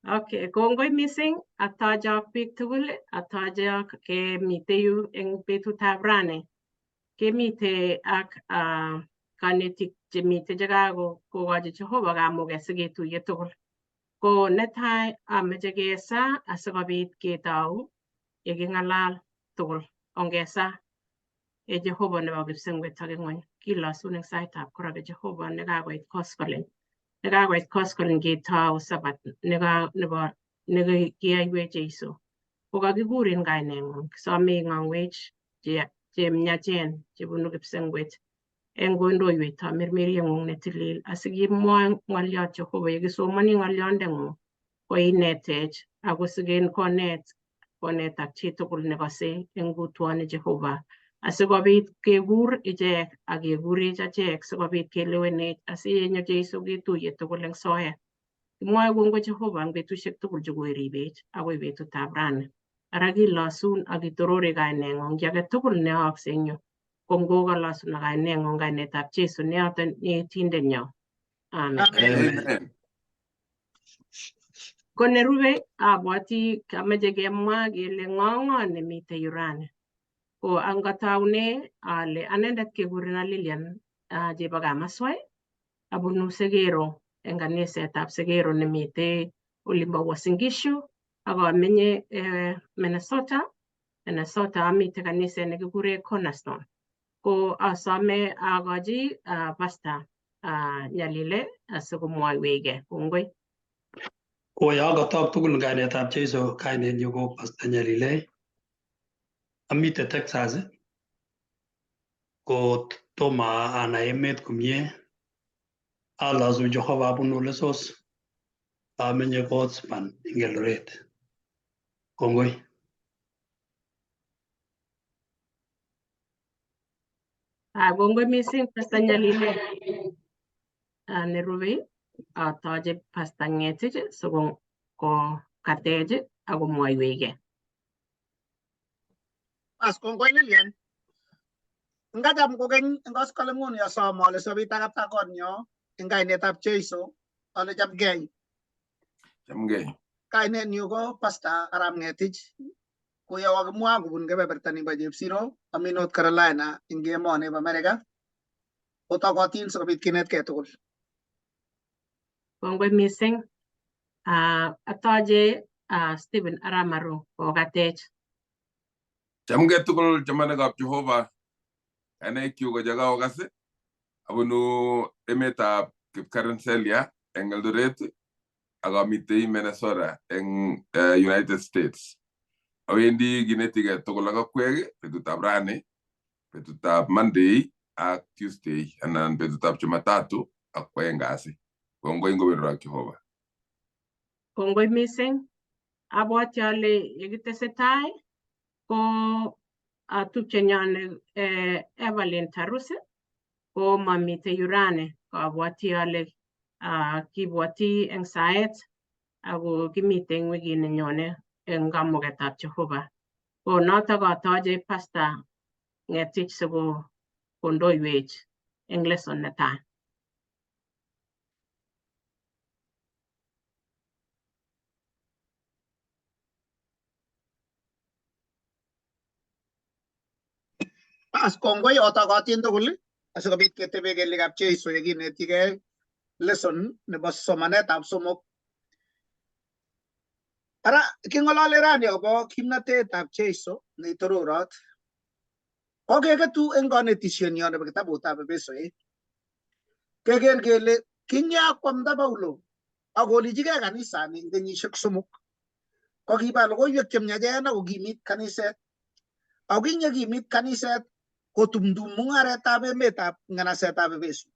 Okay, kongoi mising atojok biik tugul, atojok kemite yu eng betutab rani. Kemite ak konetik chemite chekakokochi Jehova kamuget siketuiye tugul. Ko netai ameche kesaa asikobit ketou yeking'alal tugul. Ongesaa. E Jehova nebo kipsengwet ak ing'weny, kilosun eng saitab koraki Jehova nekakoit koskoleng. Nekakoit koskoleng ketou Sabat nebo nekiyoiwech Jesu. Kokakikurin kaineng'ung, kisome ing'ong'wech chemyachen chebunu kipsengwet eng kondoiwetab mirmirieng'ung netilil asikimwoe ng'oliot Jehova yekisomoni ng'oliondeng'ung koinetech ako siken konet konetak chitugul nekose eng kutwoni Jehova asikobit kekur ichek ak kekurech achek sikobit kelewenech asiyenyo Jesu ketuiye tugul eng soet. Kimwoe kongoi Jehova eng betusiek tugul chekoiribech akoi betutab rani. Ara kilosun ak kitorore kaineng'ung kiy age tugul neyookse eng yu. Ko ngokolosun ak kaineng'ung kainetab Jesu neyoton neetindenyo. Amen. Amen. Ko nerube abwati kameche kemwa kele ng'o ng'o nemite yu rani. Ko angataune ale anendet kekurena Lilian chebo Kamaswai abunu Segero eng kanisetab Segero nemite olimbo Uasin Gishu ak amenye Minnesota. Minnesota amite kaniset nekikure Cornerstone. Ko asome akochi Pastor Nyalile asikomwoiwechgei. Kongoi. Koyokotok tugul eng kainetab Jesu, kainenyu ko Pastor Nyalile. Amite Texas, ko tomo anai emet komie. Alosu Jehova abunu Lesos, amenye Godspan eng Eldoret. Kongoi. Kongoi mising Pastor Nyalile. Nerube atoche Pastor Ngetich sikokatech akomwoiwechgei. Bas kongoi Lilian. Ngacham kokeny eng koskoleng'uni asom ale sobit akapta konyo eng kainetab Jesu ale chamgei. Chamgei. Kainenyu ko Pastor Arap Ngetich. Koyo kakimwa kobun kebeberta nimbo Chepsiro, ami North Carolina eng emoni bo America. Otokotin sikobit kinetkei tugul. Kongoi mising. Atoche Stephen Aramaru kokatech. Chamgei tugul chamanikab Jehova. Kainaikchu ko Chekaokas, abunu emetab Kipkarenselia eng Eldoret ak amitei Minnesota eng United States. Awendi kinetigei tugul ak akwek betutab rani, betutab Monday ak Tuesday anan betutab Jumatatu ak kwaeng kasi. Kongoi ngobendot ak Jehova. Kongoi mising. Abwati ale yekitesetai ko tupchenyon Evelyn Tarus ko mamite yu rani. Abwati ale kibwoti eng saet ako kimite eng wikit nenyone eng kamugetab Jehova. Ko notok atoche Pastor Ngetich siko kondoiwech eng lesson netai. Bas kongoi otokotin tugul asikobit ketebe kelyekab Jesu yekinetigei lesson nebo somanetab somok. Ara king'olole rani akobo kimnatetab Jesu neitororot. Kokeketu eng konetishenyo nebo kitabutab Epesoek. Keker kele kinyakwamda Paulo ak kolichigei kanisani eng kenyisiek somok. Kokiba logoiwek chemyachen ak kokimit kaniset. Ako kinyekimit kaniset kotumtum mung'aretab emetab nganasetab Epeso.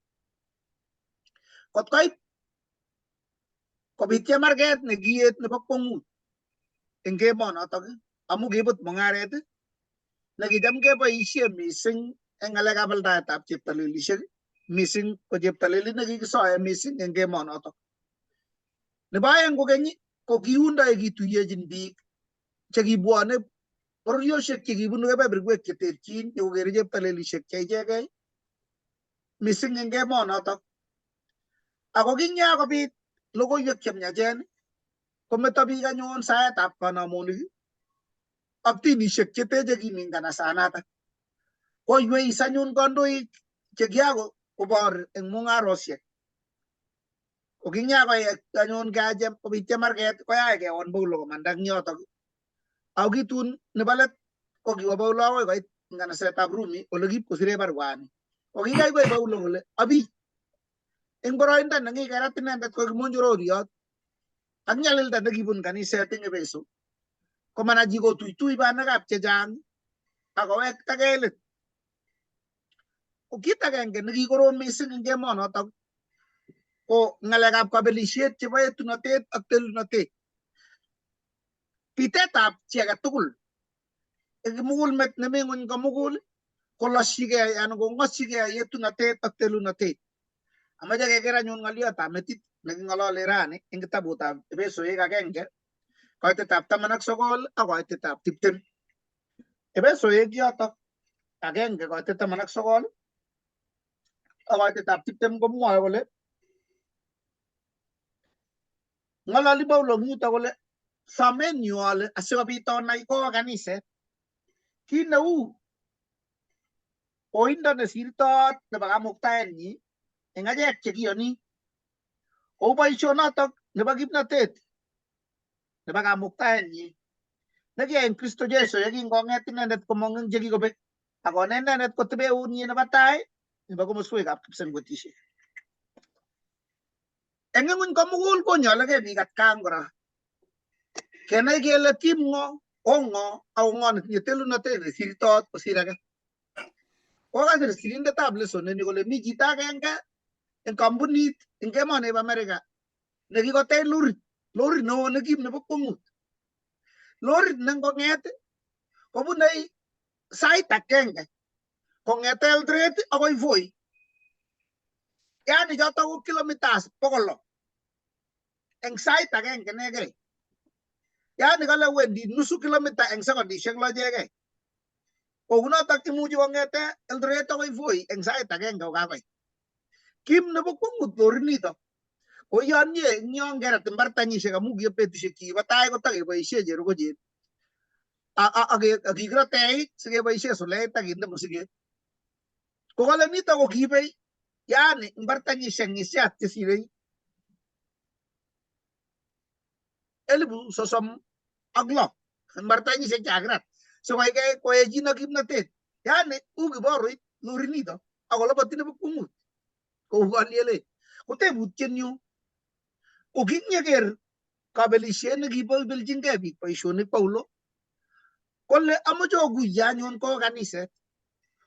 Kot koit kobit chemarget nekiet nebo kwong'ut eng emonotok amu kibut mung'aret nekicham keboisie mising eng ng'alekab aldaetab cheptalelisiek mising ko cheptalelit nekikisoe mising eng emonotok. Nebo aeng kokeny ko kiundoi kituyechin biik chekibwone bororiosiek chekibunu kebeberwek cheterchin nyokokere cheptalelisiek che ichegei mising eng emonotok. Ako kinyakobit logoiwek chemyachen Kometo biik anyun saetab kanamonik ak dinishek cheteche kimi nganasanatak. Koiywei anyun kandoik chekiako kobor eng mung'arosiek. Kokinyakoyai anyun kobit chemarket koyai kewon Paulo komanda eng yotok. Ako kitun nebo let ko kiwo Paulo akoi koit nganasetab Rumi ole kipkosire baruani. Kokikaiwei Paulo kole abi eng boroindo nekikerat inendet koek kimonjororiot ak nyalilda nekibun kaniset eng Efeso komanachi kotuitui banakab chechang akowektagei let. Ko kit agenge nekikorom mising eng emonotok ko ng'alekab kabelisiet chebo etunotet ak telunotet. Pitetab chi age tugul eng kimugulmet nemi ng'weny komugul kolosyigei anan kong'osyigei yetunotet ak telunotet. Amache keker anyun ng'oliotab metit neking'olole rani eng kitabutab Efesoek 1 koitetab 19 ak koitetab 20. Efesoek yotok 1 koitet 19 ak koitetab 20 komwoe kole ng'ololi Paulo eng yutok kole somenyu ale asikobit onai ko kaniset kit neu oindo nesirtoot nebo kamuktaenyi eng achek chekiyoni kou boisionotok nebo kimnatet nebo kamuktaenyi nekiyai eng Kristo Jesu yekingong'et inendet komong eng chekikobek akonet inendet kotebe eunyi nebo tai nebo komoswekab kipsengwetisiek. Eng ing'uny komugul konyolekei biik atkan kora kenai kele kim ng'o o ng'o ako ng'o netinye telunotet nesirtoot kosir age. Kokasir sirindetab lesson ini kole mi chito agenge eng kampunit eng emoni bo America nekikotech lorit, lorit neo nekim nebo kwong'ut. Lorit ne ngong'et kobunei sait agenge kong'ete Eldoret akoi Voi. Yani chotok ko kilometers 600 eng sait agenge nekei. Yani kale wendi nusu kilomita eng sekondishek 6 ichegei. Kounotok imuchi kong'ete Eldoret akoi Voi eng sait agenge kokakoit. Kim nebo kwong'ut lorit nitok koyonye eng yon kerat mbartanyishek amu ki betusiek chekibo tai kotakeboishe cherokochet ak kikirote eik sikeboishe suleit ak kinde mosiket. Ko kale nitok ko kiibei yani mbartanyishek ng'isiat chesirei 36,000 mbartanyishek chekakirat sikoikei koechin ak kimnatet. Yani u kiboroit lorit nito akoloboti nebo kwong'ut kou kalyelet. Ko tebutienyu ko kinyeker kabelisiet nekibelchingei biik boisionik Paulo kole amoche okuye anyun ko kaniset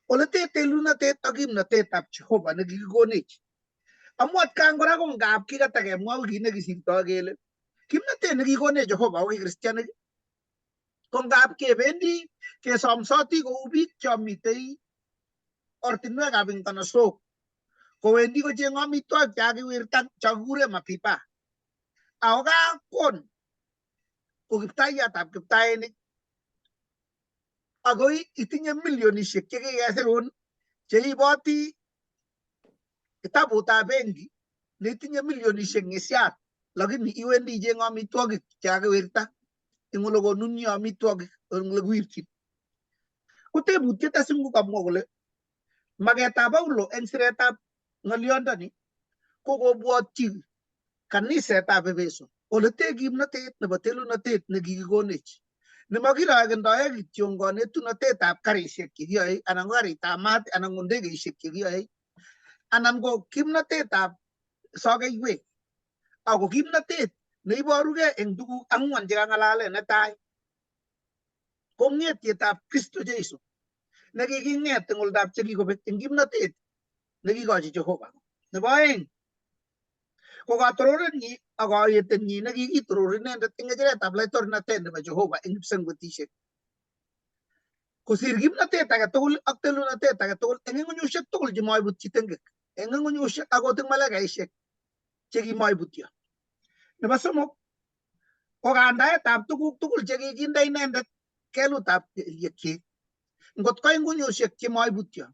ole tee telunotet ak kimnatetab Jehova nekikikonech. Amu atkan kora ko ngap kikatakemwa wikit nekisirtoi kele kimnatet nekikonech Jehova ko kikristianik ko ngap kebendi kesomsoti kou biik chomitei ortinwekab nganasok kowendi kocheng'e amitwogik chekakiwirta chokikure mapipa. Ako kakon ko kiptaiyatab kiptainik akoi itinye milionishek chekikesirun cheiboti kitabutab benki neitinye milionishek ng'isiat lakini iwendi icheng'e amitwogik chekakiwirta eng ole konunyo amitwogik eng ole kiwirchin. Ko tebutiet asingu kamwa kole maketab Paulo eng siretab ng'olyondoni ko kobwotyi kanisetab Efeso ole tee kimnatet nebo telunotet nekikikonech nemakirokendoe kityongon etunotetab karishek chekiyoe anan ko karitab maat anan ko ndegeishek chekiyoe anan ko kimnatetab sokeiwek ako kimnatet neiborugei eng tuguk ang'wan chekang'alale. Netai ko ng'etietab Kristo Jesu nekiking'et eng oldab chekikobek eng kimnatet nekikochi Jehova. Nebo aeng ko katororenyi ak kayetenyi nekikitoror inendet eng ng'echeretab laitornatet nebo Jehova eng kipsengwetisiek kosir kimnatet age tugul ak telunatet age tugul eng ng'unyusiek tugul chemoibutyi tengek eng ng'unyusiek akot eng malaikaisiek chekimoibutyo. Nebo somok ko kandaetab tuguk tugul chekikinde inendet kelutab kelyekyik ngot ko eng ng'unyusiek chemoibutyo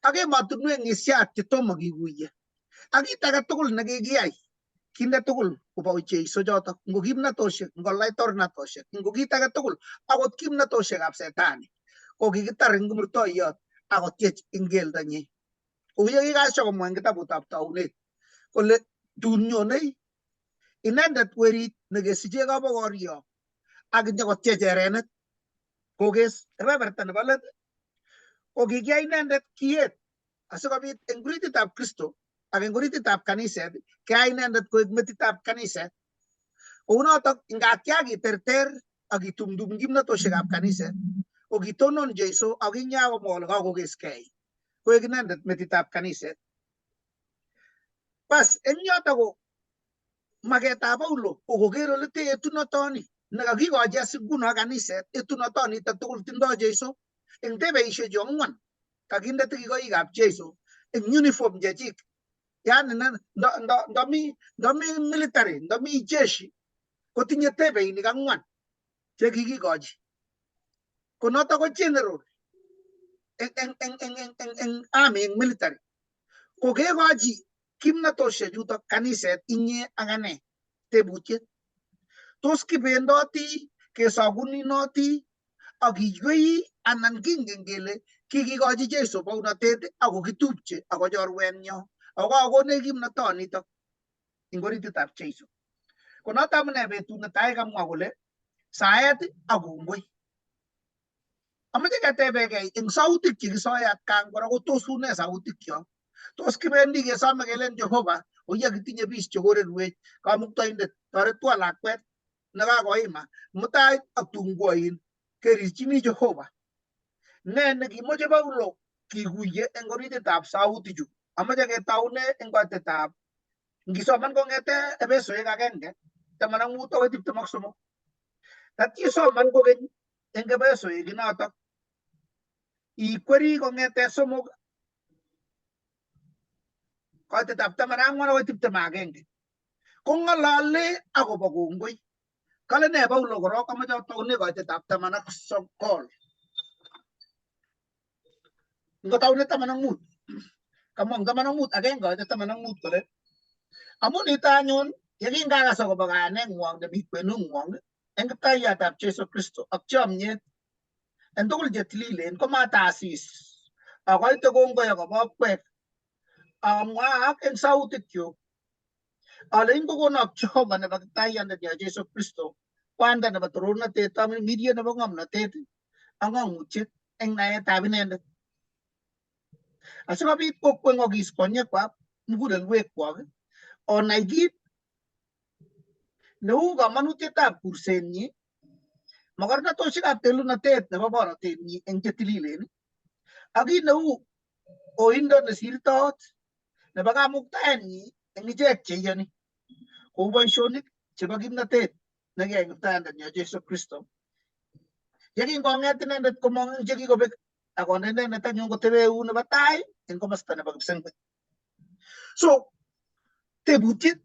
ak emotinwek ng'isiat chetomo kikuiye ak kit age tugul nekikiyai Kinde tugul kobo Jeiso chotok, ngo kimnatoshek, ngo laitornatoshek, ngo kit age tugul, akot kimnatoshekab setani ko kikitar eng kimurtoiyot akotyech eng keldonyi. Kou ye kikasha komwa eng kitabutab Taunet kole tun nyonei inendet werit nekesiche kabokorio ak nyokotyech erenet kokes kebeberta nebo let ko kikiyai inendet kiet asikobit eng orititab Kristo ak eng orititab kaniset keyai inendet koek metitab kaniset. Kounotok ngakia kiterter ak kitumtum kimnatoshekab kaniset ko kitonon Jeiso ak kinyakomwa kole kakokeskei koek inendet metitab kaniset. Bas eng yotok ko maketab Paulo ko koker ole te etunotoni nekakikochi asi nguno kaniset etunotonito tugul tindoi Jeiso eng tebeishechu ang'wan kakinde tikikoikab Jeiso eng uniform chechik. Yani ndomi military ndomi jeshi kotinye tebeinik ang'wan chekikikochi. Ko notok ko general eng army eng military. Ko kekochi kimnatoshek chutok kaniset inye ak ane tebutiet. Tos kibendoti kesokuninoti ak kiywei anan kingen kele kikikochi Jeiso bounotet ako kitupche ako chorwenyo ako kakonech kimnatonitok eng orititab Jeiso. Ko noto amune betut netai kamwa kole saet ak kongoi. Amache ketebekei eng sautik chekisoe atkan kora ko tos une sautikyok. Tos kibendi kesome kelen Jehova oye kitinye biik chekorerwech kamuktaindet toretwo lakwet nekakoima mutai ak tun kwoin kerirchini Jehova. Ne nekimoche Paulo kikuye eng orititab sautichu. Amache ketaune eng kotetab ngisoman kong'ete Efesoek 1:15 akoi 23. Tatya isoman kokeny eng Efesoek inotok ikweri kong'ete 3 koitetab 14 akoi 21 kong'olole akobo kongoi. Kale ne Paulo korok amache ataune koitetab 19. Ngotaune 15. Kamwa eng 15 agenge koitet 15 kole amun nito anyun yekingakas akobo kayaneng'wong nemi kwenung'wong eng kiptaiyatab Jesu Kristo ak chomyet en tugul chetililen komatasis akoite kongoi akobo okwek amwaak eng sautikyuk ale ingokonok Jehova nebo kiptaiyandet Jesu Kristo kwanda nebo torornatet ak miriet nebo ng'omnotet ak ng'ong'utiet eng naetab inendet asikobit kokweng'okis konyekwak mugulelwekwak onai kit neu komonutietab kursenyi makornatoshekab telunotet nebo borotenyi eng chetililen ak kit neu oindo nesirtoot nebo kamuktaenyi eng ichek cheiyoni kou boisionik chebo kimnatet nekiyai kiptaiyandenyo Jesu Kristo. Yekingong'et inendet komong eng chekikobek akonde inendet anyun kotebe eut nebo tai eng komosta nebo kipsengwet. So tebutiet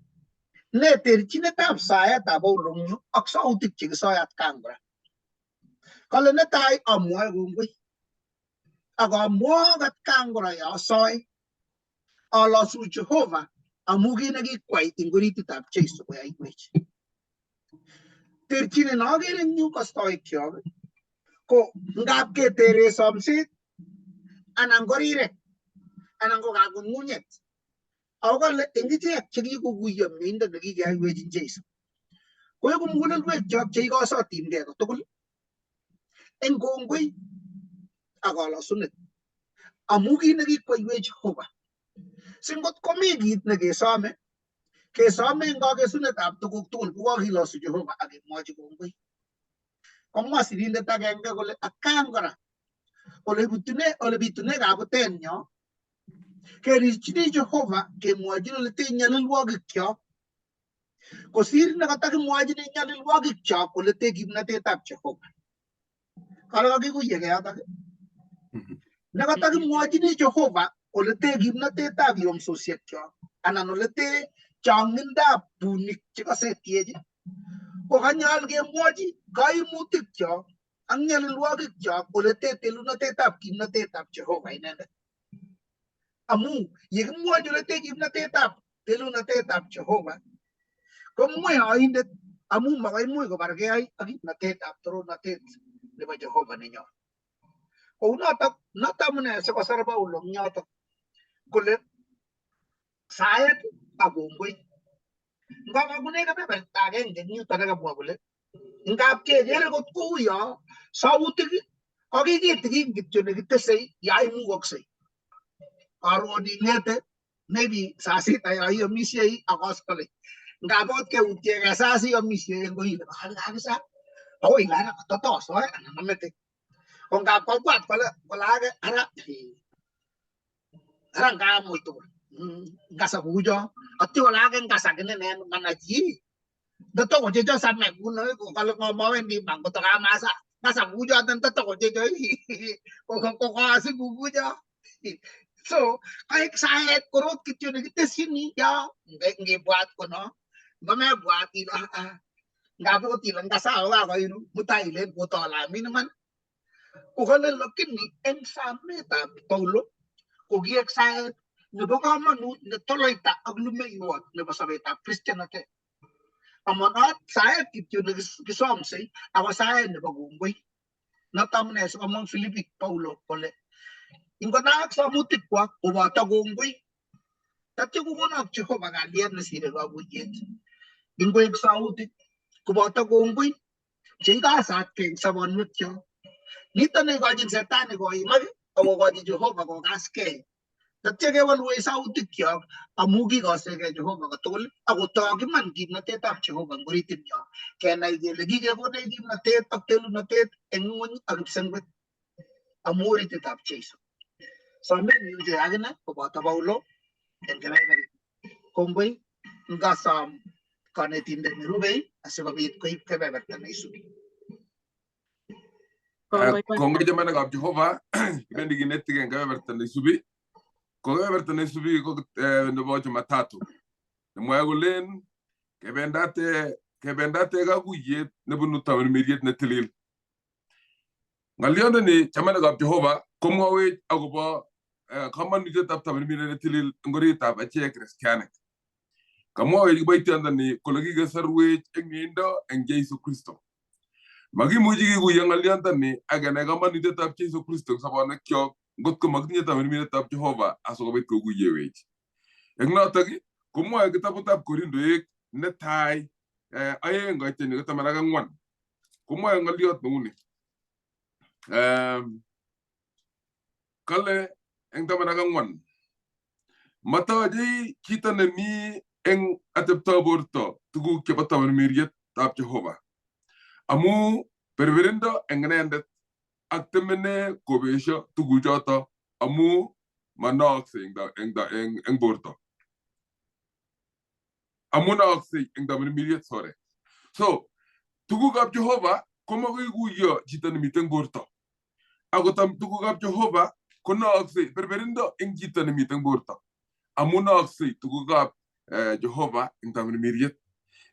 ne terchinetab saetab Paulo eng yu ak sautik chekisoe atkan kora. Kale netai amwoe kongoi ak amwook atkan kora yosoe alosu Jehova amu kit nekikwai eng orititab Jeiso koyaiwech. Terchinet nokere eng yu kostoikyok ko ngap ketere somset anan ko rirek anan ko kagungunyet ako kale eng ichek chekikokuiyo mieindo nekikeyaiwech eng Jeiso koeku mugulelwekyok cheikosotingei kotugul eng kongoi ak kolosunet amu kit nekikwaiwech Jehova. Si ngot komi kit nekesome kesome eng kakesunetab tuguk tugul kokakilosu Jehova ak kemwochi kongoi. Komwa sirindet agenge kole atkan kora ole bitune kabutenyo kerirchini Jehova kemwochin ole tee nyalilwogikyok kosir nekatakimwochini nyalilwogikyok ole tee kimnatetab Jehova. Kale kakikuyekei yotok. Nekatakimwochini Jehova ole tee kimnatetab yomsosiekyok anan ole tee chong'indab bunik chekasetiech ko kanyal kemwochi kaimutikyok ak nyalilwogikyok ole tee telunotetab kimnatetab Jehova inendet. Amu yekimwochi ole tee kimnatetab telunotetab Jehova Komwe oindet amu makoimuch kobargei ak kimnatetab torornatet nebo Jehova nenyon. Kounotok noto amune sikosir Paulo eng yotok kole saet ak kongoi. Ngomong'une kebeberta agenge eng yutok nekamwa kole ngap kekere kot kou yo sautik ko kikitikin kityo nekitesei ya imukoksei. Karon ing'ete maybe saa sita yo iomisiei ak koskolen. Ngap okot keutiekei saa siomisiei eng koile kakisa akoi ile ara katotosoe anan amete. Ko ngap kobwat kole kole ake ara ara ngamui tugul ngasa kucho atyo kole ake ngas akine nen manai chi ndotokochecho same kuno kole ngomowendi mangoto kamasa ngasa kuchoton totokochecho kokasi kukucho. So kaek saet korot kityo nekitesyini yo ngibwat kono ngomebwat ile ngap okot ile ngasa kokakoiru mutai ilen kotolamin iman kokale lakini eng sametab Paulo kokiek saet nebo komonut netoloita ak lumeiwot nebo sobetab kristianotet. Amonot saet kityo nekisomsei ako saet nebo kongoi. Noto amune sikomwa Filipik Paulo kole ingonaak samutikwak koboto kongoi tatyo kokonok Jehova kalyet nesire kakuyet. Ingoek sautik koboto kongoi cheikasatke eng sobonwekyok. Nito neikochin setani koimak akokochi Jehova kokaskei. Tatyo kewolwech sautikyok amu kikosekei Jehova kotugul akotok iman kimnatetab Jehova eng oritinyo. Kenai kele kikekonech kimnatet ak telunotet eng ng'wony ak kipsengwet amu orititab Jeiso. Somenyu ichek akine koboto Paulo eng kebeberi. Kongoi ngasom konetindet nerubei asikobit koib kebeberta neisubi. Kongoi chamanikab Jehova, kibendi kinetigei eng kebeberta neisubi. Ko kebeberta neisubi ko nebo Jumatatu. Nemwoe kolen kebendate kebendate kakuyet nebunu tamirmiriet netilil. Ng'olyondoni chamanikab Jehova komwowech akobo komonutietab tamirmiriet netilil eng oritab achek kristianik. Kamwowech kiboitiondoni kole kikesorwech eng mieindo eng Jesu Kristo. Makimuchi kikuyo ng'olyondoni ak kenai komonutietab Jesu Kristo eng sobonwekyok ngot ko makitinye tamirmirietab Jehova asikobit kokuyewech. Eng notok komwoe kitabutab Korindoek netai 2 koiteni 14. Komwoe ng'olyot neuni. Kale eng 14 matochei chito nemi eng atepto borto tuguk chebo tamirmirietab Jehova amu berberindo eng inendet ak temene kobesio tuguchoto amu manooksei eng borto amu nooksei eng tamirmiriet sore. So tugukab Jehova komakoi kuyo chito nemiten borto akot tugukab Jehova konooksei berberindo eng chito nemiten borto amu nooksei tugukab Jehova eng tamirmiriet.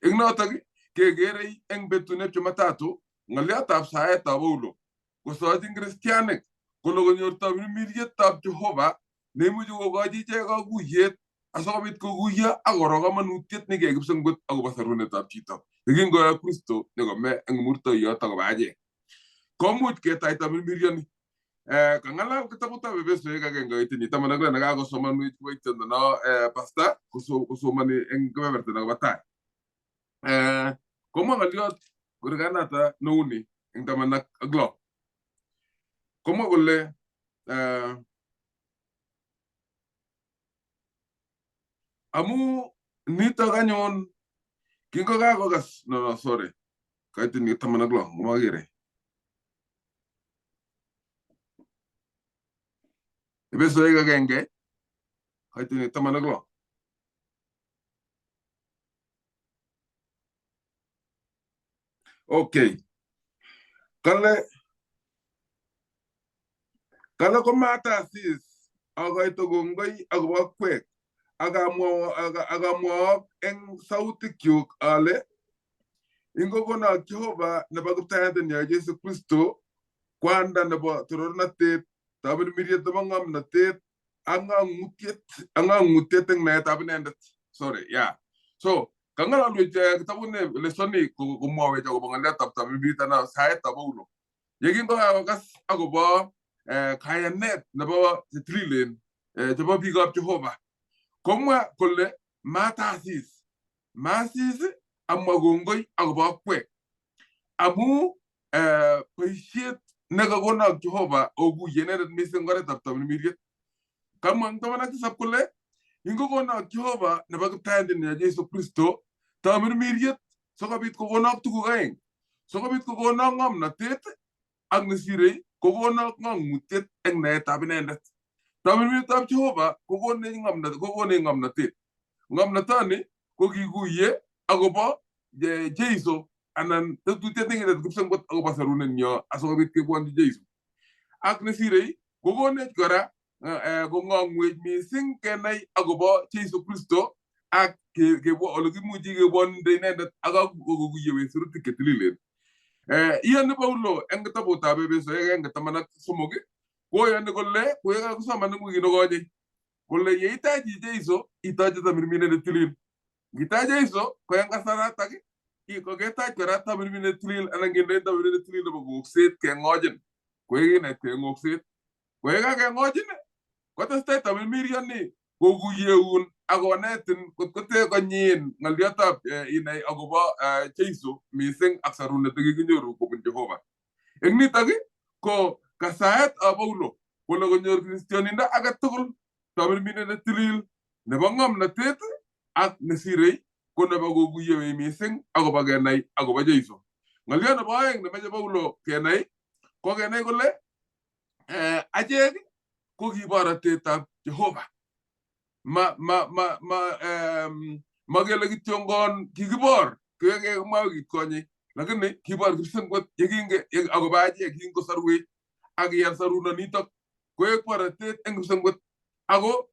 Eng notok kekerei eng betunep Jumatatu ng'olyotab saetab Paulo kosochin kristianik kole konyor tamirmirietab Jehova neimuchi kokochi ichek kakuyet asikobit kokuyo ak koro komonutiet nekikipsengwet akobo sorunetab chito nekingoyo Kristo nyokome eng murtoiyot akobo achek. Komuch ketach tamirmirioni. Kang'alal kitabutab Efesoek 1:16 nekakosomanwech kiboitiondono pastor kosomoni eng kebeberta nekobo tai. Komwa ng'oliot kurganata neuni eng 16. Komwa kole amu nitok anyun kingokakokas no sorry kaitin 16 ngomakere Efesoek 1:16. Okay. Kale kale komatasis akoito kongoi akobo kwek akamwook eng sautikyuk ale ingokonok Jehova nebo kiptayat Jesu Kristo kwanda nebo torornatet tamirmiriet nebo ng'omnotet ak ng'ang'utiet eng naetab inendet. Sorry, yeah. So Kang'alalwech kitabut ne lesoni komwowech akobo ng'oliotab tamirmirit anan saetab Paulo. Yekingokakokas akobo kayanet nebo chetililen chebo biikab Jehova, komwa kole matasis, masis amwa kongoi akobo akwek amu boisiet nekakonok Jehova okuye inendet mising oretab tamirmiriet. Kamwa eng 17 kole ingokonok Jehova nebo kiptayandinyo Jesu Kristo tamirmiriet sikobit kokonok tuguk aeng, sikobit kokonok ng'omnotet ak nesirei kokonok ng'ong'utiet eng naetab inendet. Tamirmirietab Jehova kokonech ng'omnotet, kokonech ng'omnotet. Ng'omnotoni ko kikuye akobo Jeiso anan tetutiet nekitet kipsengwet akobo sarunenyo asikobit kebwonchi Jeiso. Ak nesirei kokonech kora kong'ong'wech mising kenai akobo Jeiso Kristo ak ole kimuchi kebwonde inendet ak kokuiyewech sirutik chetililen. Iyoni Paulo eng kitabutab Epeso 1:13 koyoni kole koyekakisoman eng wikit nekonye kole yeitach Jeiso itoche tamirmiret netilil. Ngitach Jeiso ko eng kasaratak koketach kora tamirmiret netilil anan kendoi tamirmiret netilil nebo ng'okset keng'ochin koyekinet keng'okset. Ko yekakeng'ochin kotestai tamirmirioni kokuyeun ak konetin kot kote konyiin ng'oliotab inai akobo Jeiso mising ak sarunet nekikinyoru kobun Jehova. Eng nitok ko kasaetab Paulo kole konyor kristionindo age tugul tamirmiret netilil nebo ng'omnotet ak nesirei ko nebo kokuyewech mising akobo kenai akobo Jeiso. Ng'oliot nebo aeng nemeche Paulo kenai ko kenai kole achek ko ki borotetab Jehova. Ma ma ma ma makele kityongon kikibor kemwa wikit konye lakini kibor kipsengwet yekinge akobo achek kingosarwech ak kiyan sarunonitok koek borotet eng kipsengwet ako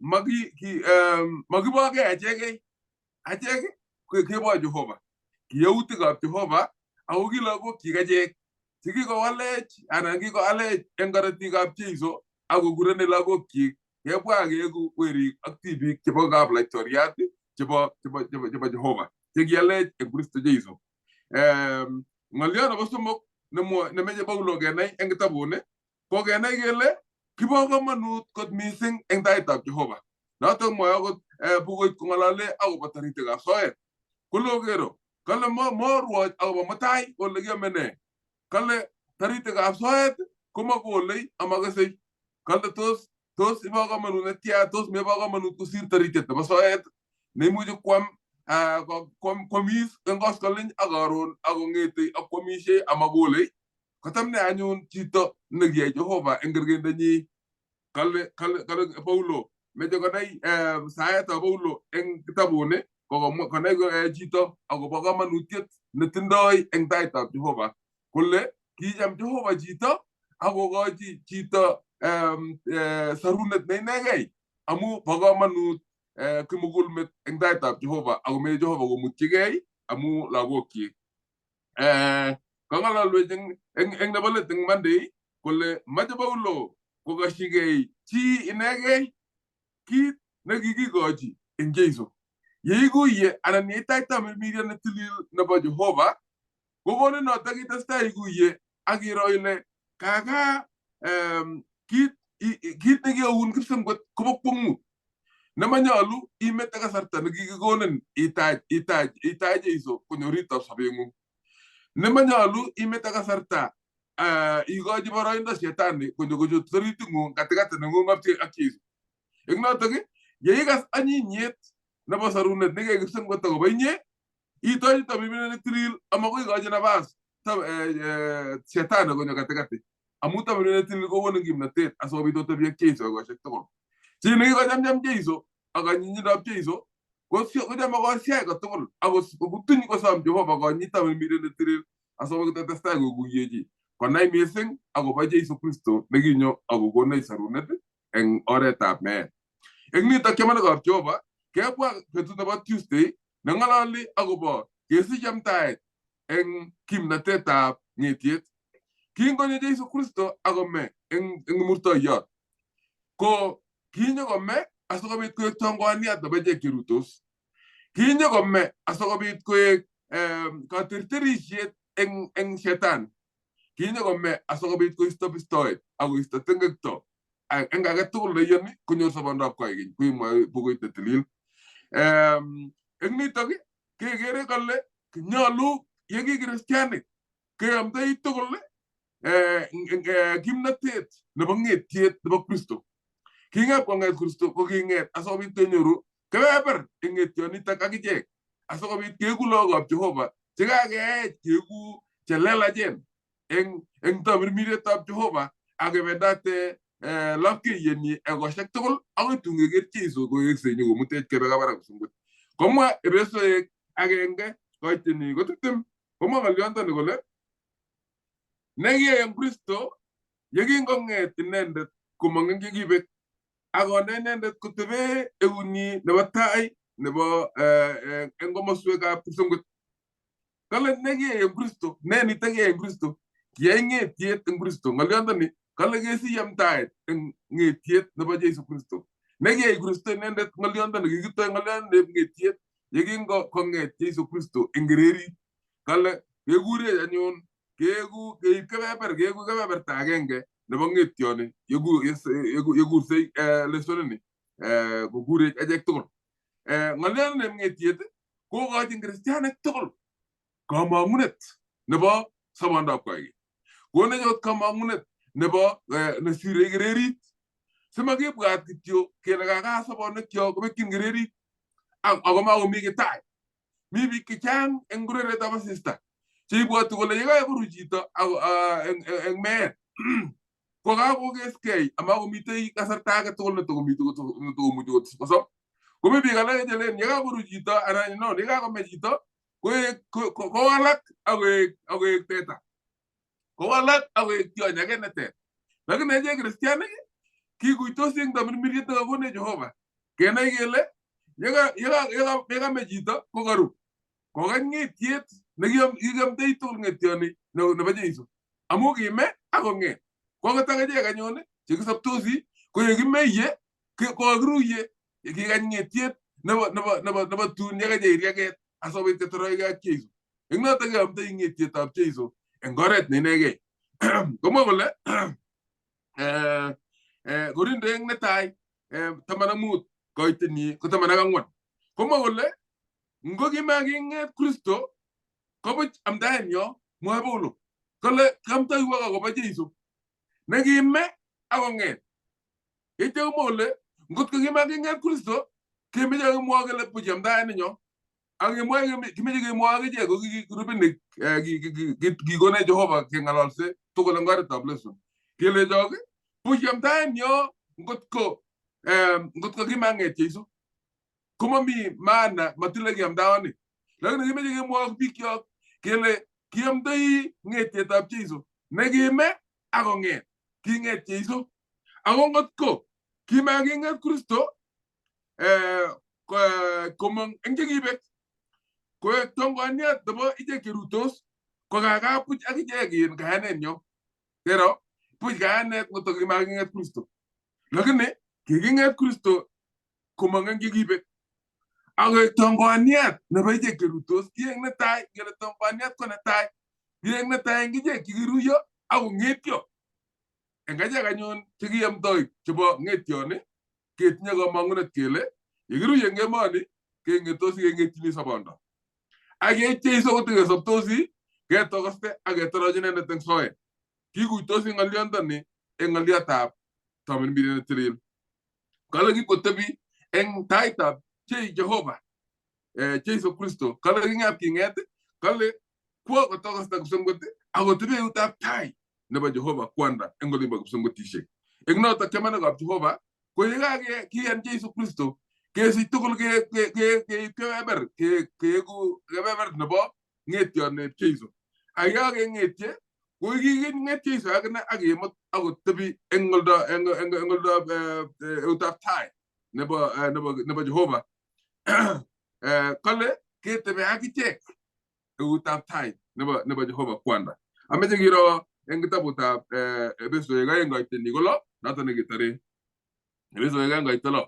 makibokei achekei achek kebo Jehova kiyautikab Jehova ako ki lagokchik achek chekikowalech anan kikoalech eng korotikab Jeiso akokurene lagokchik kebwa keeku werik ak tibik chebo kap laitoriat chebo chebo chebo chebo Jehova chekialech eng Kristo Jeiso. Ng'oliot nebo somok nemeche Paulo kenai eng kitabuni ko kenai kele kibo komonut kot mising eng taitab Jehova. Notok mwoe akot bukuit kong'olole akobo taritikab soet. Kole okero, kale morwoch akobo mutai kole kiome nee. Kale taritikab soet komakolei amakesei. Kale tos ibo komonut netya, tos mebo komonut kosir taritiet nebo soet neimuchi kwam kwamis eng koskoliny ak karon ak kong'etei ak kwamishei amakolei. Kotam ne anyun chito nekiyai Jehova eng kerkeindanyi. Kale kale kale Paulo meche konai saetab Paulo eng kitabuni ko konai chito akobo komonutiet netindoi eng taitab Jehova kole kicham Jehova chito akokochi chito sarunet ne inegei amu bo komonut kimugulmet eng taitab Jehova akomeche Jehova komutchigei amu lagokyik. Kang'alalwech eng nebo let eng Monday kole mache Paulo kokoshigei chi inegei kit nekikikochi eng Jeiso. Yeikuye anan yeitach tamirmiriet netilil nebo Jehova kokonin notok itestai ikuye ak iro ile kaka kit nekiyoun kipsengwet kobo kwong'ut nemanyolu imete kasarta nekikikonin itach itach itach Jeiso konyo oritab sobeng'ung. Nemanyolu imete kasarta ikochi boroindo shetani konyo kochut oriting'ung katikati neng'ung ak Jeiso. Eng notok yeikas anyinyet nebo sarunet nekekipsengwet akobo inye itochi tamirmiret netilil amakoi ikochi nafas shetani konyo katikati amu tamirmiret netilil kokonin kimnatet asikobit otebi ak Jeiso ekosiek tugul. Chi nekikochamcham Jeiso ak anyinyindab Jeiso kochome kosiach kotugul akotuny kosom Jehova konyit tamirmiret netilil asikobit kotestai kokuyechi konai mising akobo Jeiso Kristo nekinyo akokonech sarunet eng oretab meet. Eng nitok chamanikab Jehova kebwa betut nebo Tuesday neng'ololi akobo kesich amdaet eng kimnatetab ng'etiet. Kingonyo Jeiso Kristo akome eng murtoiyot ko kinyo kome asikobit koek tongwaniat nebo ichek cherutos. Kinyo kome asikobit koek katerterisiet eng shetani. Kinyo kome asikobit koisto bistoet ak koisto tengekto eng age tugul neiyoni konyor sobondab koikeny kuimwoe bukuit netilil. Eng nitok kekere kole nyolu ye ki kristianik keamdoi tugul kimnatet nebo ng'etiet nebo Kristo. King'et kong'et Kristo ko king'et asikobit kenyoru kebeber eng ng'etionitok ak ichek asikobit keeku lagokab Jehova chekakeech keeku chelelachen eng tamirmirietab Jehova ak kebendate lapkeiyenyi ekosiek tugul akoi tun keker Jeiso koweksei nyokomutech kebe kabarak kipsengwet. Komwa Epesoek 1 koiteni ko 20 komwa ng'olyontoni kole nekiyai eng Kristo yekingong'et inendet komong eng chekibek ak konde inendet kotebe eunyi nebo tai nebo eng komoswekab kipsengwet. Kale nekiyai eng Kristo, ne nito kiyai eng Kristo? Kiyai ng'etiet eng Kristo. Ng'olyontoni kale kesich amdaet eng ng'etiet nebo Jesu Kristo. Nekiyai Kristo inendet ng'olyontoni kikitoi ng'olyondoneb ng'etiet yekingo kong'et Jesu Kristo eng kererit. Kale kekurech anyun keeku keib kebeber keeku kebeberta agenge nebo ng'etioni yekursei lesonini kokurech achek tugul. Ng'olyondoneb ng'etiet kokochin kristianik tugul kamang'unet nebo sobondab koikeny. Konech akot kamang'unet nebo nesirei kererit. Simakibwat kityo kele kakaa sobonwekyok kobekyin kererit ako makomi kiy tai. Mi biik chechang eng urerietab asista cheibwoti kole yekakoru chito eng meet ko kakokeskei amakomitei kasarta age tugul netokomuchi kosob. Komi biik alak chelen yekakoru chito anan no yekakome chito koek kowalak akoek teta. Kowalak akoek tyony age neter. Lakini achek kristianik kikuitosi eng tamirmiriet nekakonech Jehova. Kenai kele yekame chito kokaru. Kokany ng'etiet nekiamdei tugul ng'etioni nebo Jeiso. Amu kime akong'et. Ko akot akichek anyun chekisoptosi ko yekimeiye kokakiruiye kikany ng'etiet nebo tun yekacheiriaket asikobit ketoroige ak Jeiso. Eng notok keamdoi ng'etietab Jeiso eng oret ne inegei. Komwa kole Korinto eng netai 15 koitenyi ko 14. Komwa kole ngo kimaking'et Kristo kobuch amdaenyo mwoe Paulo kole kiamtoiwok akobo Jeiso nekime akong'et. Yeityo komwa kole ngotko kimaking'et Kristo kemeche kemwoe kele buch amdaeninyo ak kemwoe kimeche kemwoe akichek ko kirubinik kikonech Jehova keng'ololse tugul eng oretab leso. Kelechok buch amdaenyo ngotko kimang'et Jeiso komomi maana matile kiamdaoni. Lakini kimeche kemwoe bikyok kele kiamdoi ng'etietab Jeiso nekime akong'et. King'et Jeiso. Ako ngotko kimaking'et Kristo komong eng chekibek koek tongoniat nebo ichek cherutos kokaka buch akichek in kayanenyo. Kero buch kayanet ngotko kimaking'et Kristo. Lakini kiking'et Kristo komong eng chekibek. Akoek tongoniat nebo ichek cherutos kiek netai kele tongoniat ko netai kiek netai eng ichek chekiruiyo akong'etyo. Eng achek anyun chekiamdoi chebo ng'etioni ketinye kamang'unet kele yekiruiye eng emoni keng'etosi keng'etyini sobondo. Ak yeit Jeiso kotikesoptosi ketokoste ak ketoroch inendet eng soet. Kikuitosi ng'olyontoni eng ng'olyotab tamirmiriet netilil. Kale kipkotebi eng taitab Jehova Jesu Kristo. Kale king'at king'et kale kwo kotokosta kipsengwet akotebi eutab tai nebo Jehova kwanda eng olimbo kipsengwetisiek. Eng notok chamanikab Jehova ko yekakiyan Jesu Kristo kesich tugul keib kebeber keeku kebeber nebo ng'etioneb Jesu. Ak yekakeng'etye ko kiking'et Jesu akine ak kemut akotebi eng oldo eng oldab eutab tai nebo Jehova. Kale ketebe akichek eutab tai nebo Jehova kwanda. Ameche kiro eng kitabutab Epesoek 2 koitenyi ko 6 noto nekitore. Epesoek 2 koite 6.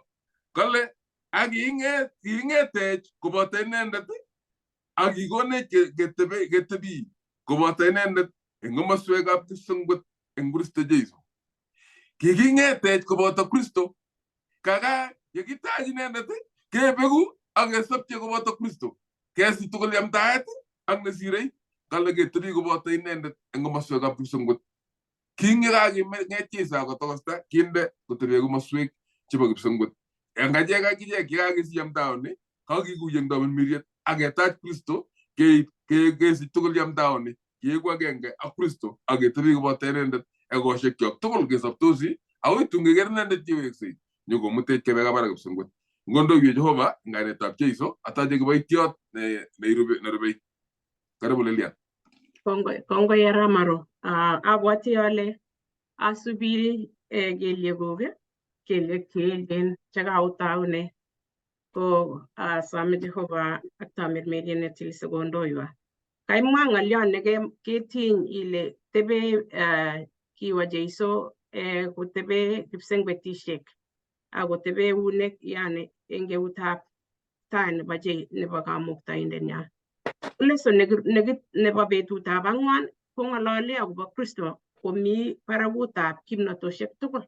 Kale Ak kiing'etech koboto inendet ak kikonech ketebi koboto inendet eng komoswekab kipsengwet eng Kristo Jesu. Kiking'etech koboto Kristo, kaka yekitach inendet kebeku ak kesobche koboto Kristo. Kesich tugul yamtaet ak nesirei kale ketebi koboto inendet eng komoswekab kipsengwet. King yekaking'et Jesu akotokosta kinde kotebe komoswek chebo kipsengwet. Eng achek akichek yekakesich yamtaoni, kakikuye eng tamirmiriet ak ketach Kristo keib kesich tugul yamtaoni keeku agenge ak Kristo ak ketebi koboto inendet ekoshekyok tugul kesobtosi akoi tun keker inendet yeweksei nyokomutech kebe kabarak kipsengwet. Ngondoiwech Jehova eng kainetab Jeiso atache kiboitiot nerubei. Karibu Lilian. Kongoi, kongoi Aramaro. Abwati ale asubi kelyekuk, kelyek cheechen chekaotaune ko asome Jehova ak tamirmiriet netil sikondoiwa. Kaimwa ng'olyon neketiny ile tebe kiwa Jeiso kotebe kipsengwetishek akotebe eunek yani eng eutab tai nebo nebo kamuktaindenyon. Lesson nebo betutab ang'wan kong'olole akobo Kristo komi barakutab kimnatoshek tugul.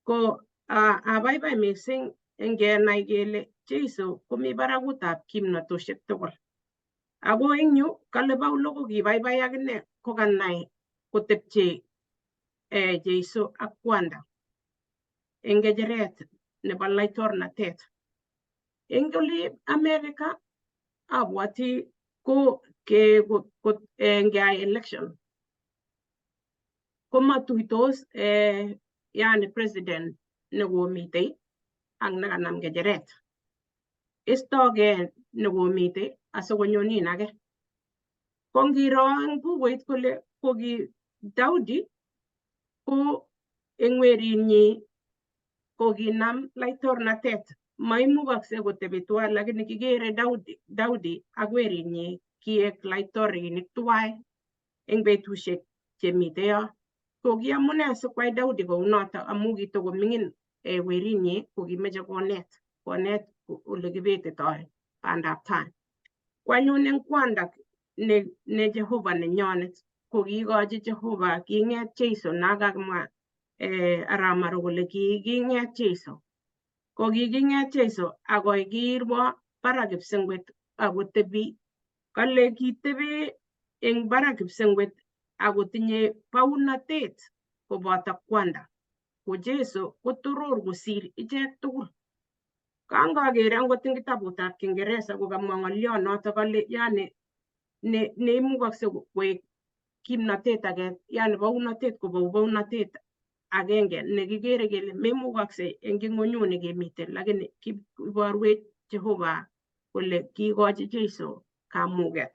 Ko abaibai mising eng kenai kele Jeiso komi barakutab kimnatoshek tugul. Ako eng yu kale Paulo ko kibaibai akine kokanai kotepche Jeiso ak kwanda eng ngecheret nebo laitornatet. Eng oli America abwati ko ke ngeyai election komatuitos yani president nekomitei ak nekanam ngecheret. Istogei nekomitei asikonyonin age. Ko ngiro eng bukuit kole koki Daudi ko eng werinyi kokinam laitornatet. Maimukakse kotebi tuwai lakini kikere Daudi ak werinyi kiek laitorinik tuwai eng betusiek chemite yo. Ko ki amune sikwai Daudi kounoto amu kitokoming'in werinyi kokimeche konet ole kibetitoi bandab tai. Ko anyun eng kwanda ne Jehova nenyonet ko kiikochi Jehova king'et Jeiso nakakimwa Aramaro kole kiking'et Jeiso. Ko kiking'et Jeiso akoi kirwo barak kipsengwet akotebi kale kitebi eng barak kipsengwet akotinye baunatet koboto kwanda. Ko Jeiso kotoror kosir ichek tugul. Kangaker angot eng kitabutab Kiingereza kokamwa ng'olyon noto kale yani neimukakse koek kimnatet age yani baunatet kobou baunatet agenge nekikere kele memukakse eng ing'onyuni kemiten lakini kiborwech Jehova kole kiikochi Jeiso kamuket.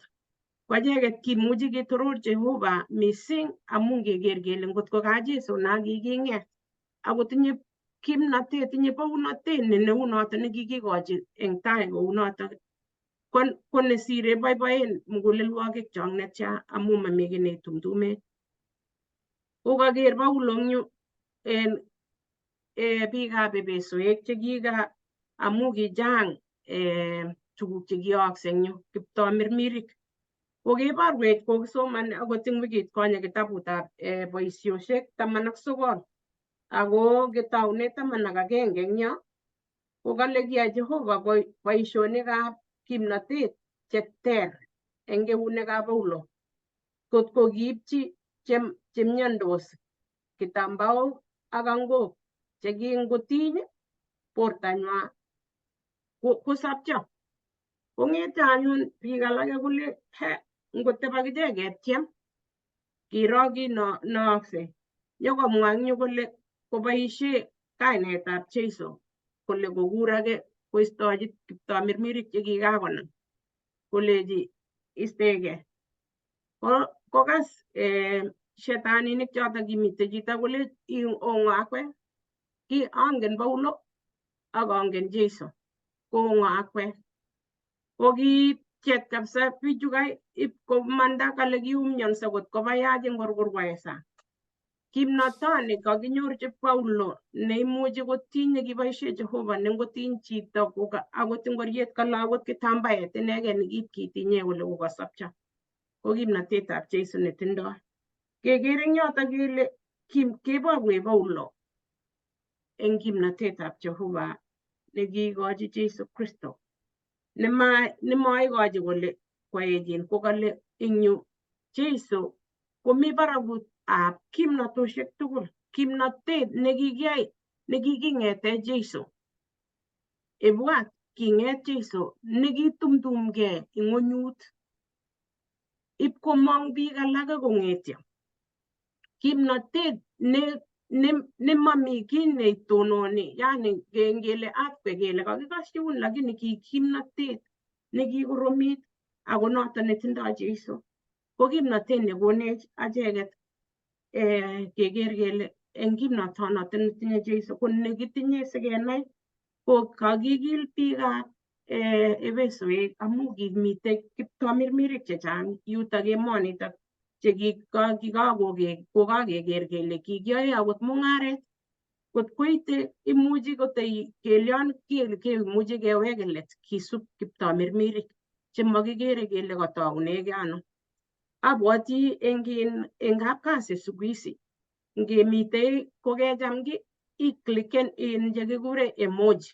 Ko acheket kimuchi ketoror Jehova mising amu ngeker kele ngotko ka Jeiso na kiking'et akotinye kimnatet, tinye baunatet ne neunoto nekikikochi eng tai kounoto ko nesire boiboen mugulelwogik chok netya amu mami kiy neitumtumech. Kokaker Paulo eng yu en biikab Epesoek chekika amu kichang tuguk chekiyookse eng yu kiptomirmirik. Kokeborwech kokisoman akot eng wikit konye kitabutab boisioshek 19 ako kitoune 11 eng yo ko kale kiyai Jehova boisionikab kimnatet cheter eng eunekab Paulo. Kot ko kiipchi chemyondos kitambaok ak angok chekingotiny bortanywa kosopcho. Kong'ete anyun biik alake kole he ngoteb akichek ketyem kiro kiit nookse. Nyokomwa eng yu kole koboisie kainetab Jeiso kole kokur age koistochi kiptomirmirik chekikakonam kolechi istege. Kokas shetaninik choto kimite chito kole ong'o akwek ki angen Paulo ak angen Jeiso ko ong'o akwek. Ko kityet kabisa bichu kai ip komanda kale kiumionso kot kobayach eng korkorwae sang. Kimnotoni kakinyorchi Paulo neimuchi kotiny nekiboisie Jehova nengotiny chito akot ingoriet kalach akot kitambaet inegen nekiip kitinye kole kokasopcho. Ko kimnatetab Jesu netindoi. Keker eng yoto kele keborwech Paulo eng kimnatetab Jehova nekiikochi Jesu Kristo. Nemaikochi kole koechin kokale eng yu Jesu komi barakutab kimnatoshek tugul, kimnatet nekikiyai nekiking'ete Jesu. Ibwat king'et Jesu nekitumtumgei ing'wenyut ipkomong biik alake kong'etyo. Kimnatet ne nemami kiy neitononi, yani ngele earthquake kele kakikosyun, lakini ki kimnatet nekikoromit ako noton netindoi Jesu. Ko kimnatet nekonech acheket keker kele eng kimnatonoton netinye Jesu ko nekitinye sikenai ko kakikil biikab Efesoek amu kimitei kiptomirmirik chechang yutok emonitok chekikakeker kele kikiyoe akot mung'aret kot koite imuchi kotei kelion kemuchi kewek let kisub kiptomirmirik chemakikere kele kataunegei ano. Abwoti eng kapkasi siku hizi ngemitei kokecham ki ikliken in chekikure emoji,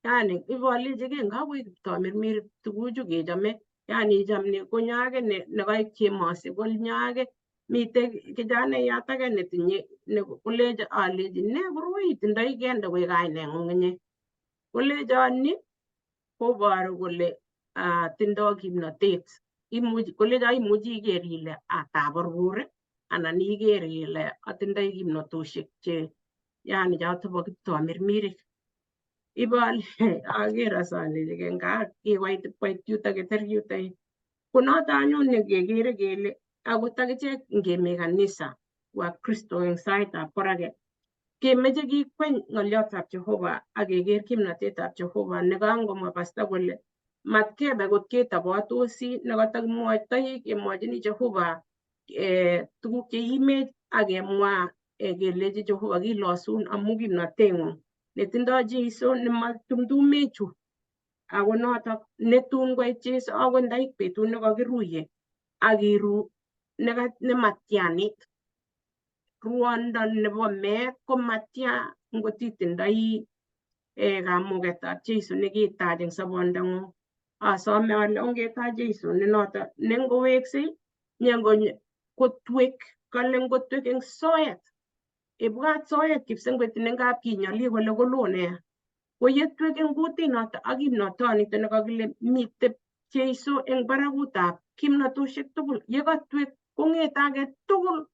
yani ibolechigei ngakoik kiptomirmirik tuguchu kechome, yani icham ni konyo age nekaik chemosi konyo age mitei kijanaiyat age netinye kolecho alechi ne koroi itindoi kende koik kaineng'ung inye, kolecho ni koboru kole tindoi kimnotet, imuchi kolecho imuchi iker ile ataborkor anan iker ile atindoi kimnatoshek che yani choto bo kiptomirmirik. Ibole aker as alechigei nga kikoit ipkoit yutok keter yutok. Ko noto anyun nekekere kele akot akichek ngemi kanisa wa Kristo eng saitab korake kemeche kikweny ng'oliotab Jehova ak keker kimnatetab Jehova nekangomwa pasta kole matkebe kot ketobotosi nekatakimwoitoi kemwochini Jehova tuguk cheimech ak kemwa kelechi Jehova kilosun amu kimnateng'ung netindoi Jesu nematumtumechu ako notok netun koit Jesu akot ndait betut nekakiruye akiru nematianit. Ruondo nebo meet komatya ngot itindoi kamuketab Jesu nekitach eng sobondang'ung. Asome ale ongetach Jesu nenoto nengoweksei kotwek kale ngotwek eng soet. Ibwat soet kipsengwet nengap kinyoli kole koloo nea. Ko yetwek eng kutinoto ak kimnotonito nekakile mitei Jesu eng barakutab kimnatoshek tugul. Yekatwek kong'ete age tugul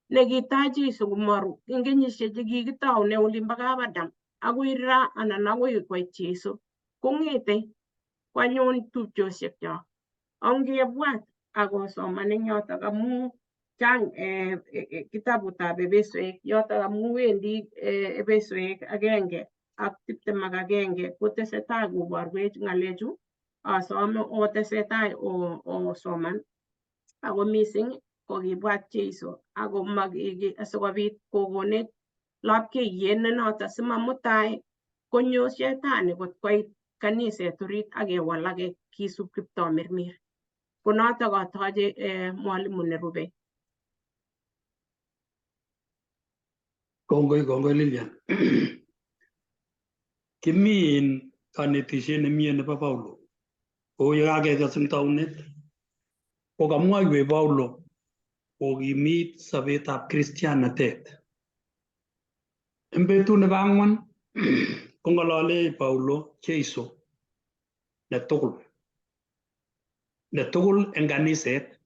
nekitach Jesu komaru eng kenyisiek chekikitoune olimbo Kabadam akoi ra anan akoi koit Jesu kong'ete kwanyon tupchosiek chok. Ongebwat akosoman eng yotok amu chang kitabutab Efesoek yotok amu wendi Efesoek 1:21 kotesetai koborwech ng'alechu. Asome otesetai osoman ako mising kokibwat Jesu ako asikobit kokonech lapkeiyet ne noto simamutai konyo shetani kot koit kaniset orit ak kewalake kisub kiptomirmir. Ko notok atoche mwalimu nerube. Kongoi, kongoi Lilian. Kimi en konetisiet nemie nebo Paulo. Kou yekakekas eng taunet, ko kamwoiwech Paulo kokimit sobetab kristianatet. En betut nebo ang'wan kong'olole Paulo Jesu netugul. Netugul en kaniset.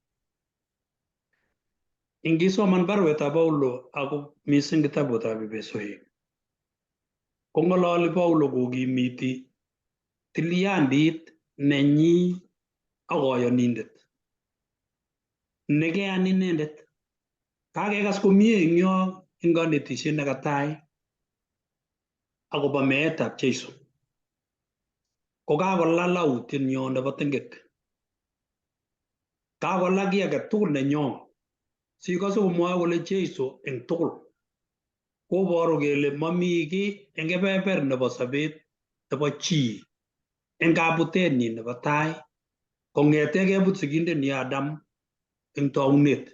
Ingisoman baruetab Paulo ako mising kitabutab Efesoek kong'ololi Paulo kokimiti tilyandit nenyi ak koyonindet nekeyan inendet. Kakekas komie eng yo eng konetisiet nekatai akobo meetab Jesu. Ko kakola lautienyo nebo tengek. Kakola kiy age tugul nenyo. Sikose komwoe kole Jeiso eng tugul koboru kele mami kiy eng kebeber nebo sobet nebo chi eng kabutenyi nebo tai kong'ete kebut sigindenyi Adam eng tounet.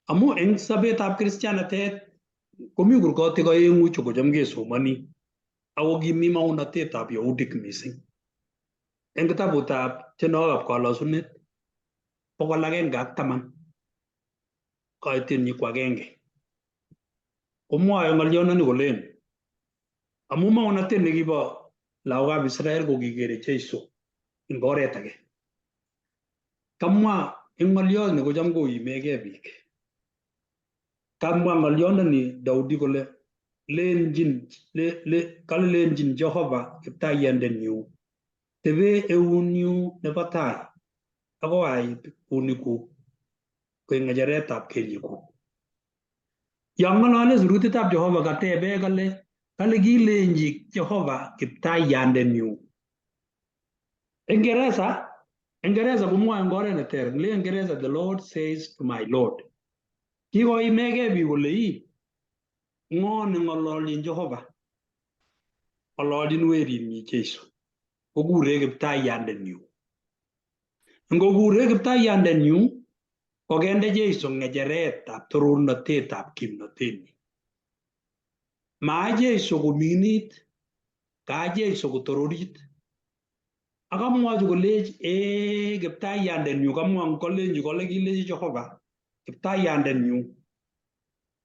Amu eng sobetab kristianatet komi kurgotik aeng'u chu kocham kesomoni ako kimi maunotetab Yahudik mising. Eng kitabutab tienwokikab kolosunet 110 koitenyi ko agenge komwoe ng'olyondoni kolen amu maunotet nekibo lagokab Israel kokikere Jeiso eng oret age. Kamwa eng ng'olyot ni kocham koimegei biik. Kamwa ng'olyondoni Daudi kole lenjin le, le, kale lenjin Jehova kiptaiyandenyu tebe eunyu nebo tai akoi ait kunikuk koek ng'echeretab kelyekuk. Yon ng'olole surutitab Jehova katebe kale kale kilenji Jehova kiptaiyandenyu. Eng Ngeresa komwoe eng oret neter. Ngile Ngeresa, "The Lord says to my Lord." Kikoimegei biik kole ii ng'o neng'ololjin Jehova? Ng'ololjin werinyi Jesu. Kokure kiptaiyandenyu. Ngokure kiptaiyandenyu kokende Jesu ng'echeretab torornatetab kimnotenyi. Maa Jesu kominit, kaa Jesu kotororit. Akamwochi kolech ee kiptaiyandenyu kamwa kolenji kole kilechi Jehova kiptaiyandenyu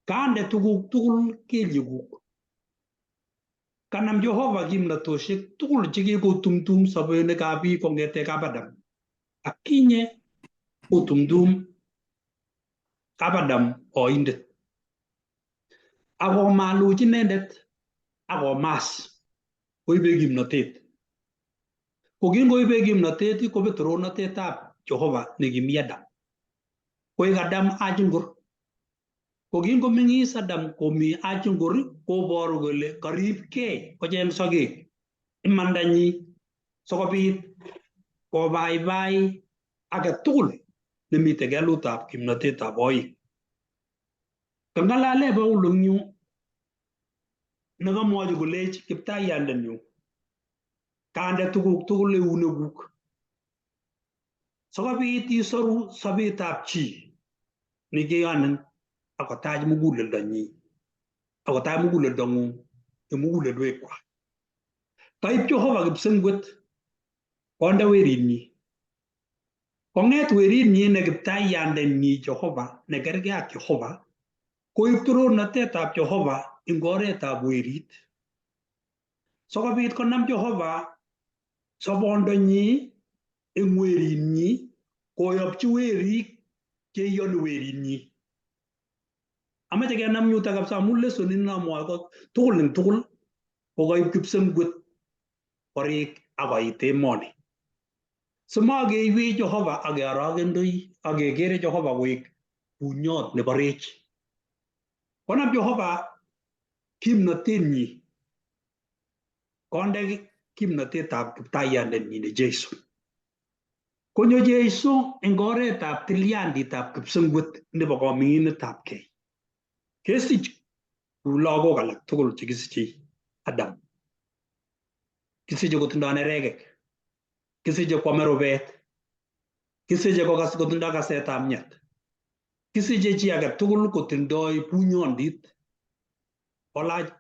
kande tuguk tugul kelyekuk. Kanam Jehova kimnatoshek tugul chekikotumtum sobenikab biik kong'ete kap Adam. Ak kinye kotumtum kap Adam oindet. Akomaluch inendet akomas koibe kimnotet. Ko kingoibe kimnotet kobet torornatetab Jehova nekimi Adam. Koek Adam achingur. Ko kingomeng'is Adam komi achingur koboru kole karibkei kocheng sokek imandanyi sikobit kobaibai age tugul nemite kelutab kimnotetab oik. Kang'alale Paulo eng yu nekamwochi kolech kiptaiyandenyu kande tuguk tugul eunekuk sikobit isoru sobetab chi nekeyonin akotach muguleldonyi akotach muguleldong'ung eng mugulelwekwak. Kaib Jehova kipsengwet konde werinyi. Kong'et werinyi ne kiptaiyandenyi Jehova nekergei ak Jehova koib torornatetab Jehova eng oretab werit. Sikobit konam Jehova sobondonyi eng werinyi koyopchi werik cheiyoni werinyi. Amache kenam yuto kabisa amu lesonit nomwoe ko tugul eng tugul kokaib kipsengwet korik akoit emoni. Simakeiwei Jehova akeorokendoi akekere Jehova koek bunyot neborech. Konam Jehova kimnotenyi konde kimnotetab kiptaiyandenyi ne Jesu. Konyo Jesu eng oretab tilyanditab kipsengwet nebo koming'inetab kei. Kesich kou lagok alak tugul chekisichei Adam. Kisiche kotindoi nerekek, kisiche kwame rubet, kisiche kokas kotindoi kasetab miat, kisiche chi age tugul kotindoi bunyondit kolach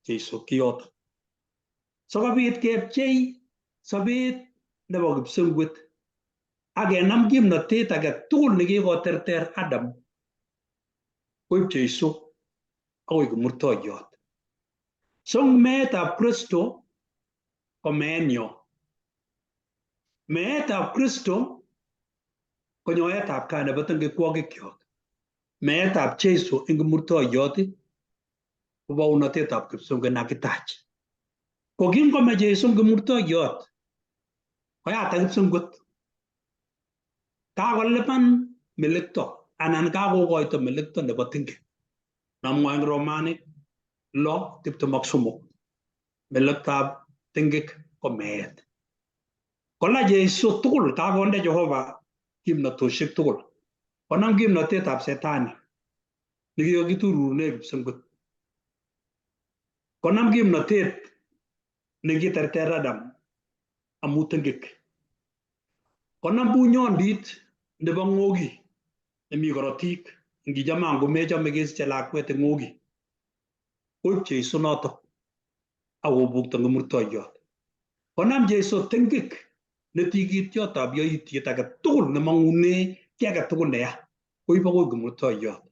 Jesu kiyoto. Sikobit kepchei sobet nebo kipsengwet ak kenam kimnotet age tugul nekikoterter Adam koib Jesu akoi kimurtoiyot. So meetab Kristo ko meenyo. Meetab Kristo ko nyoetab kat nebo tengekwokikyok. Meetab Jesu eng kimurtoiyot ko bounotetab kipsengwet nakitach. Ko kingome Jesu eng kimurtoiyot koyatak kipsengwet. Kakolipan melekto anan kakokoito melekto nebo tinget. Nomwoe eng Romanik 6:23. Melektab tingik ko meet. Kola Jesu tugul kakonde Jehova kimnatoshek tugul. Konam kimnotetab setani nekikokitururune kipsengwet. Konam kimnotet nekiterter Adam amu tengek. Konam bunyondit nebo ng'oki nemi korotik ngichame ngomechome kesiche lakwet eng ng'oki. Koib Jeiso notok akobukto eng kimurtoiyot. Konam Jeiso tengek ne tikityotab yaitiet age tugul nemang'une kiy age tugul neya koib akoi kimurtoiyot.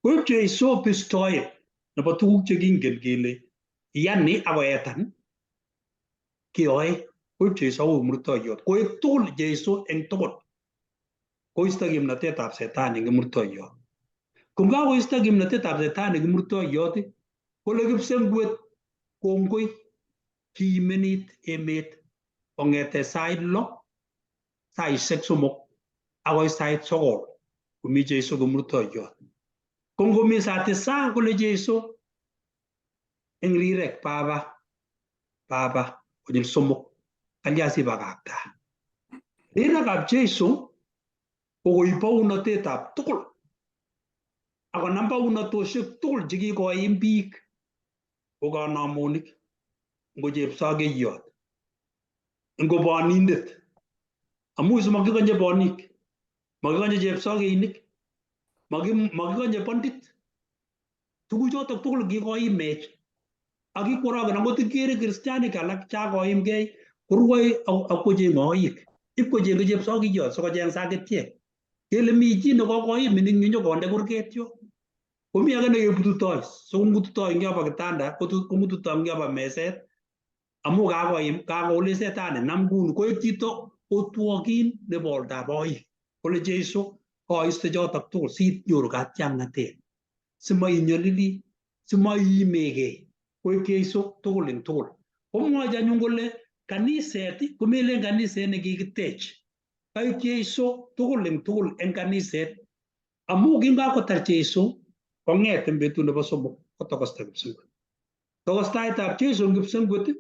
Koib Jeiso bistoet nebo tuguk chekingen kele yani akoetan keyoe koib Jeiso akoi kimurtoiyot. Koib tugul Jeiso eng tugul. Koisto kimnatetab setani eng kimurtoiyot. Kongakoisto kimnatetab setani kimurtoiyot kole kipsengwet kongoi kiimenit emet kong'ete sait 6, saishek 3 akoi sait 9 komi Jeiso kimurtoiyot. Ko ngomi saa tisa kole Jeiso eng rirek Baba, Baba konyil 3 kalya sibakakta. Rirekab Jeiso ko koib bounotetab tugul akonam bounatoshek tugul chekikoim biik ko kanamonik, ngo chepsokeyot, ngo bonindet. Amu simakikonye bonik, makikonye chepsokeinik, makikonye bondit. Tuguchotok tugul kikoimech. Ak kikworoken angot ikere kristianik alak chakoimgei korwoe ak kocheng oik. Ipkochenge chepsokiyot sikocheng sakitiek. Kele mi chi nekokoimin eng yu nyokonde kurget yo. Komi age nekebututoi sikong'ututoi eng yobo kitanda kong'ututoi eng yobo meset amu kakoim kakole setani nam nguni koek chito otwokin nebo oldab oik. Kole Jeiso koiste chotok tugul sinyoru katiaknatet simainyolili simaiimegei koek Jeiso tugul eng tugul. Komwochi anyun kole kaniset komelen kaniset nekikitech. Kaek Jeiso tugul eng tugul eng kaniset amu kingakotar Jeiso kong'et eng betut nebo 3 kotokosta kipsengwet. Tokostaetab Jeiso eng kipsengwet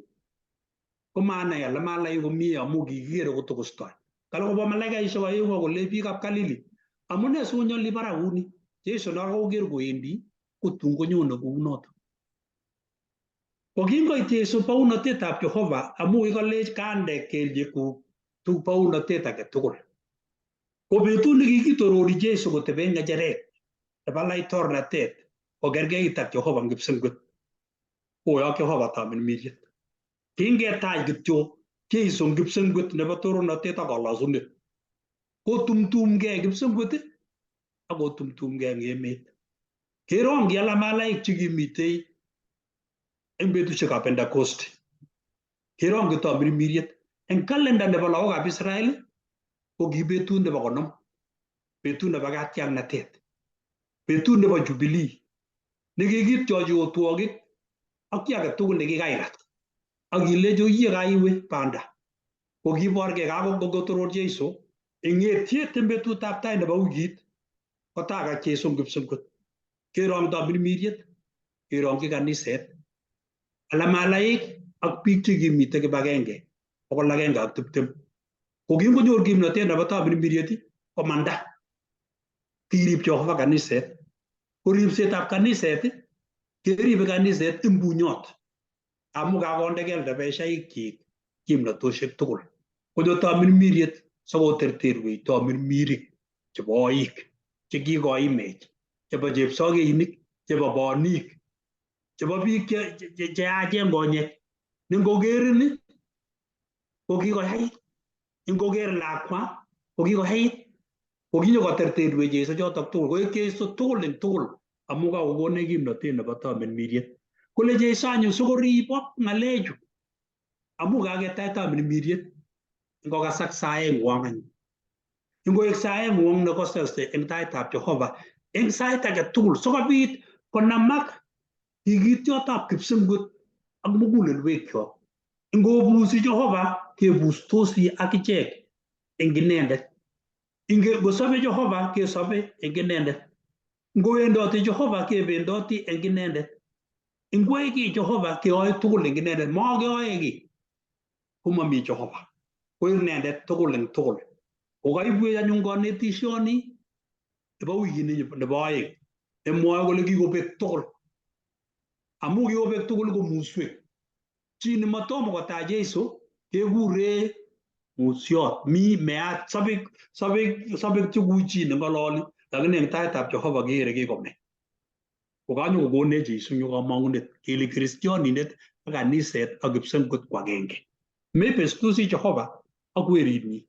komanai ale malai komie amu kikikere kotokostoi. Kale kobwa malaikaishek aengu akolech biikab Galili amune sikonyoli barak kuni. Jeiso nekakoker kowendi kotun konyone kounoto. Ko kingoit Jeiso bounotetab Jehova amu kikalech kande kelyekuk bounotet age tugul. Ko betut nekikitorori Jeiso koteben ng'echeret nebo laitornatet kokerkeit ak Jehova eng kipsengwet. Koyok Jehova tamirmiriet. Kingetach kityo Jeiso eng kipsengwet nebo torornatet ak kolosunet. Kotumtumgei kipsengwet ak kotumtumgei eng emet. Kerongyi alak malaik chekimitei eng betusiekab Pentecost. Kerongyi tamirmiriet. Eng kalenda nebo lagokab Israel ko ki betut nebo 50, betut nebo katiaknatet, betut nebo Jubilee nekikityochi otwogik ak kiy age tugul nekikairat. Ak ilechi oiye kaiwe banda. Ko kiborgei kakotoror Jeiso eng etiet eng betutab tai nebo wikit kotakak Jeiso eng kipsengwet. Kerong tamirmiriet, kerongyi kaniset, ala malaik ak biik chekimite kibagenge 120. Ko kingonyor kimnotet nebo tamirmiriet komanda. Kirib Jehova kaniset. Ko ripsetab kaniset keribe kaniset eng bunyot amu kakonde keldo beshaikchik kimnatoshek tugul. Konyo tamirmiriet sikoterterwech tamirmirik chebo oik chekikoimech chebo chepsokeinik chebo bonik chebo biik cheyachen konyek. Nengokerin ko kikoyait, ingoker lakwa ko kikoyait, ko kinyokoterterwech Jeiso chotok tugul koek Jeiso tugul eng tugul amu kakokonech kimnotet nebo tamirmiriet. Kole Jeiso anyun sikoribok ng'alechu amu kaketach tamirmiriet ngokasak saeng'wong anyun. Ingoek saeng'wong nekosose eng taitab Jehova eng sait age tugul sikobit konamak tikityotab kipsengwet ak mugulelwekyok. Ingobusi Jehova kebustosi ak ichek eng inendet. Ngosobe Jehova kesobe eng inendet. Ngowendoti Jehova kebendoti eng inendet. Ingwoe ki Jehova keyoe tugul eng inendet. Makeyoe ki komomi Jehova. Ko inendet tugul eng tugul. Kokaibwech anyun konetishoni nebo wikini nebo aeng nemwoe kole kikobek tugul. Amu kikobek tugul ko muswek. Chi nematomo kotach Jesu kekure musiot. Mi meat sobek sobek sobek chekuu chi neng'ololi lakini eng taitab Jehova kekere kikome. Kokanyo kokonech Jesu nyo kamang'unet kele kristionindet ak kaniset ak kipsengwet ko agenge. Mebestosi Jehova ak werinyi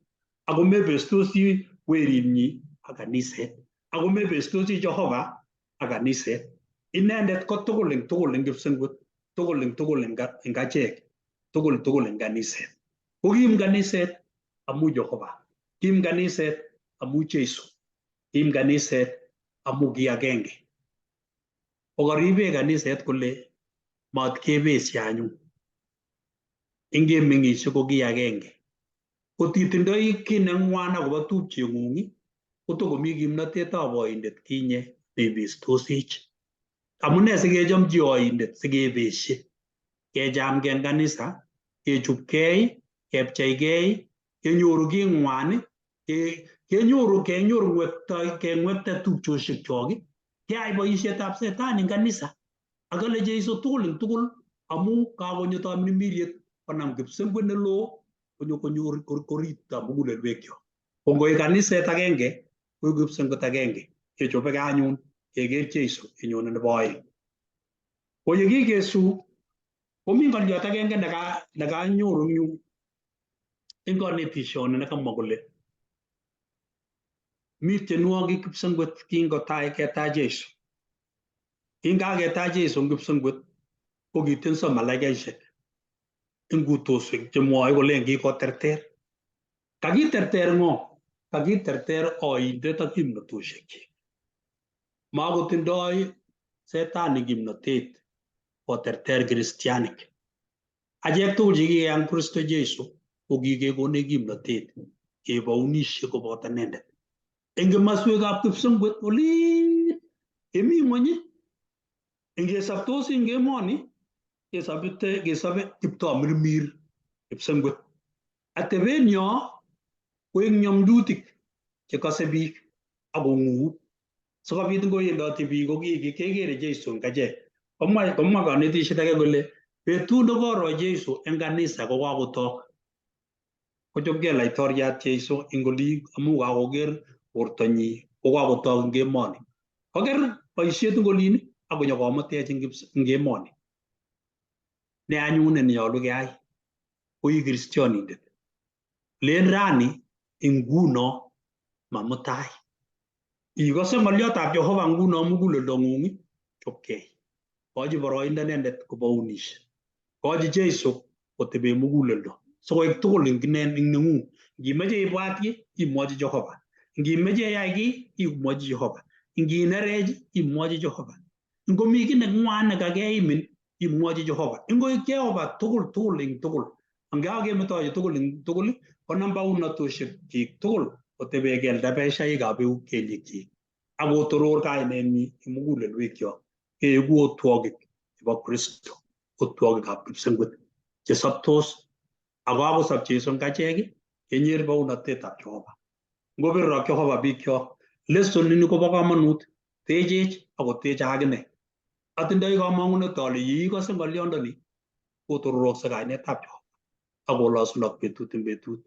ako mebestosi werinyi ak kaniset ako mebestosi Jehova ak kaniset. Inendet ko tugul eng tugul eng kipsengwet, tugul eng tugul eng achek, tugul tugul eng kaniset. Ko kim kaniset amu Jehova, kim kaniset amu Jesu, kim kaniset amu ki agenge. Kokaribe kaniset kole mat kebesye anyun. Ingemeng'ishe ko ki agenge. Kot itindoi kiy neng'wan akobo tupcheng'ung kotokomi kimnatetab oindet kinye neibestosech. Amune sikechomchi oindet sikebesye. Kechamgei en kanisa, kechupkei, kepcheigei, kenyoru king'wan, kenyoru kenyoru keng'wekte tupchosiek chok, keyai boisietab setan en kanisa. Akale Jesu tugul eng tugul amu kakonyo tamirmiriet konam kipsengwet neloo konyo konyor koripto mugulelwekyok. Ko ngoik kaniset agenge koiku kipsengwet agenge kechopeke anyun keker Jesu yenyone nebo aeng. Ko yekikesu komi ng'oliot agenge nekanyoru eng yu eng konetishoni nekamwa kole mi tienwogik kipsengwet kingotai ketach Jesu. Kingaketach Jesu eng kipsengwet ko kitienso malaikaishek eng kutoswek chemwoe kolen kikoterter. Kakiterter ng'o? Kakiterter oindet ak kimnatoshekyik. Makotindoi setani kimnatet koterter kristianik. Achek tugul chekikeyan Kristo Jesu ko kikekonech kimnatet kebounishe koboto inendet. Eng kimaswekab kipsengwet olin kemi ng'wony ingesoptosi eng emoni kesobite kesobe kiptomirmir kipsengwet. Atebenyo ko eng nyamdutik chekose biik akong'uu sikobit ngowendoti biik ko kekere Jesu eng achek. Komwa konetisiet age kole betut nekoro Jesu eng kanisa ko kakotok. Kochopkei laitoriat Jesu eng olin amu kakoker bortonyi ko kakotok eng emoni. Koker boisiet eng olin akonyo komutech eng emoni. Ne anyun nenyolu keyai ko i kristionindet. Len rani nguno mamutai. Ikose ng'oliotab Jehova nguno muguleldong'ung chopkei. Kochi boroindo inendet kobounishe. Kochi Jesu kotebe muguleldo sikoik tugul eng neng'ung. Ngimeche ibwat kiy imwochi Jehova. Ngimeche iyai kiy imwochi Jehova. Nginerech imwochi Jehova. Ngomi kiy neng'wan nekakeimin imwochi Jehova. Ngoik Jehova tugul tugul eng tugul. Angakemetochi tugul eng tugul konam baunatoshekyik tugul kotebe kelda beshaikab eut kelyekchik akotoror kainenyi eng mugulelwekyok keeku otwogik chebo Kristo, otwogikab kipsengwet chesoptos ako kakosop Jesu eng achek kenyer baunatetab Jehova. Ngobirok Jehova bikyok lesson ini kobo komonut techech akotech akine. Atindoi kamang'unet ale yeikose ng'olyondoni kotororokse kainetab Jehova akolosunok betut eng betut.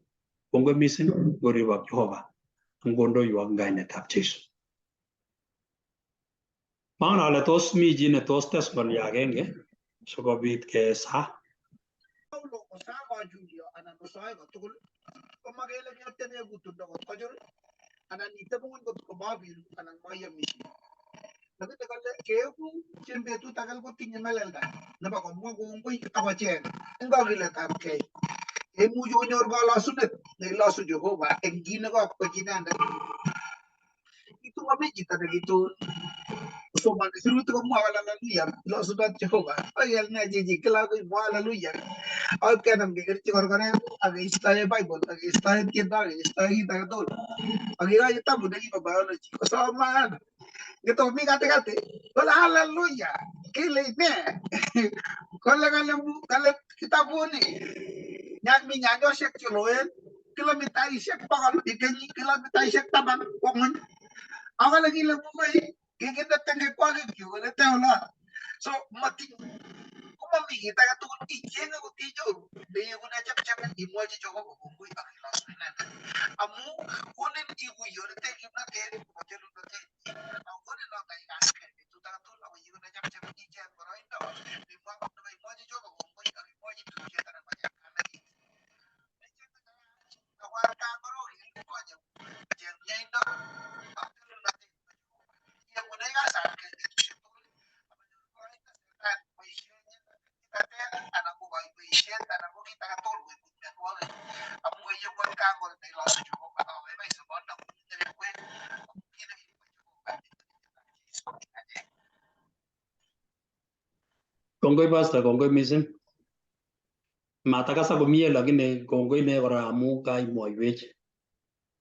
Kongoi mising ngoribok Jehova ngondoiwok eng kainetab Jesu. Mangen ale tos mi chi netos tes ng'olyo agenge sikobit kesaa. Paulo kosaa kochulyo anan kosoe kotugul komakele ketebe kutundo kot kochur anan itebe ng'weny kot komabiru anan moiyomishe. Lakini kale keeku chen betut age kotinye melelda nebo komwa kongoi ak kocheng eng kokiletabkei. Imuchi konyor kolosunet nekilosu Jehova eng kit nekokwochi inendet. Kitun komi chito nekitun kosomoni sirutik komwoe haleluya ilosunot Jehova. Oikel ne chichi kila koimwoe haleluya. Ak kenam kekerchi korkoret ak keistoe Bible ak keistoe tiendo ak keistoe kit age tugul. Ak kikochi kitabu nekibo biology kosoman. Ngetomi katikati kole haleluya kile ne kole kale kale kitabuni mi nyanjosiek cheloen kilomitaishek 100 eng kenyit kilomitaishek 10 kwo ng'weny. Akale kile kongoi kikinde tengekwakikyuk kole te olon. So mati komami kit age tugul ichenge kotinyoru neiegu nechepchep imwochi Jehova kongoi ak ilosu inendet amu konin ikuye ole te kimnatet nebo telelnotet ako konin noto ikaskei betut age tugul ako iegu nechepchep icheng boroindo nebo imwochi Jehova kongoi ak imwochi tupchet anan ko chepkametit. Kongoi pastor, kongoi missing. Matakasa komie lakini kongoi ne kora amu kaimwoiwech.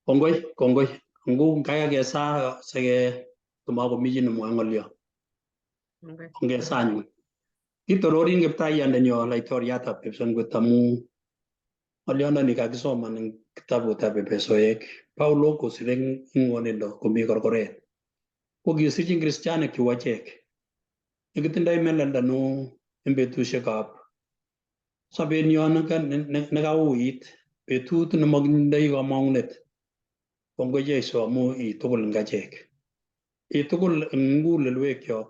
Kongoi, kongoi. Ngu kakesa seke komakomi chi nemwoe ng'olyo. Kongoi. Ongesa anyun. Kitororin kiptaiyandenyo laitoriatab Kipsengwet amu ng'olyondoni kakisoman eng kitabutab Epesoek. Paulo kosire eng ng'wonindo komi korkoret. Ko kisirchin kristianik chu achek. Nekitindoi melelda neo eng betusiekab sobenyo nekauit, betut nemakitindoi kamang'unet. Kongoi Jesu amu i tugul eng achek. I tugul eng mugulelwekyok,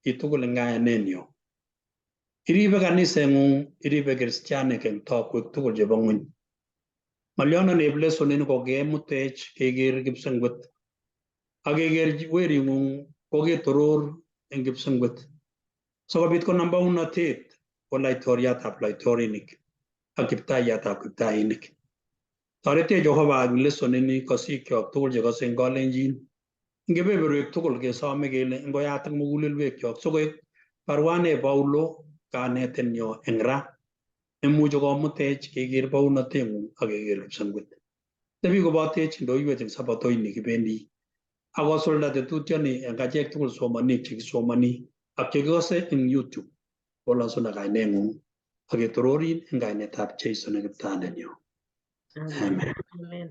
i tugul eng kayanenyo. Iribe kaniseng'ung, iribe kristianik eng tokwek tugul chebo ng'weny. Ng'olyondoni eb lesonin ko kemutech keker Kipsengwet ak keker wering'ung koketoror eng Kipsengwet. Sikobit konam baunatet ko laitoriatab laitorinik ak kiptaiyatab kiptainik. Toretech Jehova eng lesonini kosikyok tugul chekose eng kalenjin. Eng kebeberwek tugul kesome kele ngoyatak mugulelwekyok sikoek baruane Paulo kanetenyo eng ra nemuchi komutech keker baunatengung ak keker Kipsengwet. Tebi kobotech ndoiwech eng sabatoini kibendi ak kosulda tetutyoni eng achek tugul somanik chekisomoni ak chekikose eng YouTube. Kolosuna kaineng'ung ak ketororin eng kainetab Jesu ne kiptaandenyo. Amen. Amen.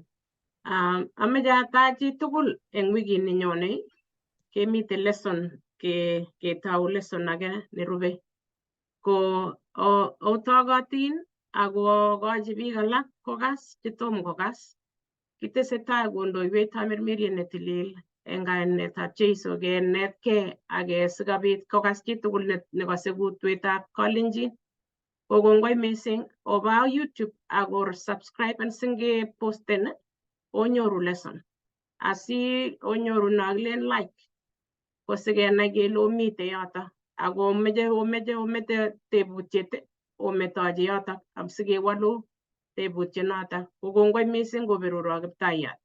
Ameche atach chitugul eng wikit nenyone kemite lesson ke ketou lesson age nerube ko otogotin ako kochi biik alak kokas chetom kokas. Kitesetai kondoiwech tamirmiriet netilil eng kainetab Jesu kenetkei ak sikobit kokas chitugul nekose kutwetab Kalenjin. Ko kongoi missing oba YouTube ak or subscribe singeposten onyoru lesson. Asi onyoru nokilen like ko sikenai kele omite yoto ako omeche omeche omete tebutiet ometochi yoto asikewolu tebutiet noto. Ko kongoi missing koberurok Kiptayat.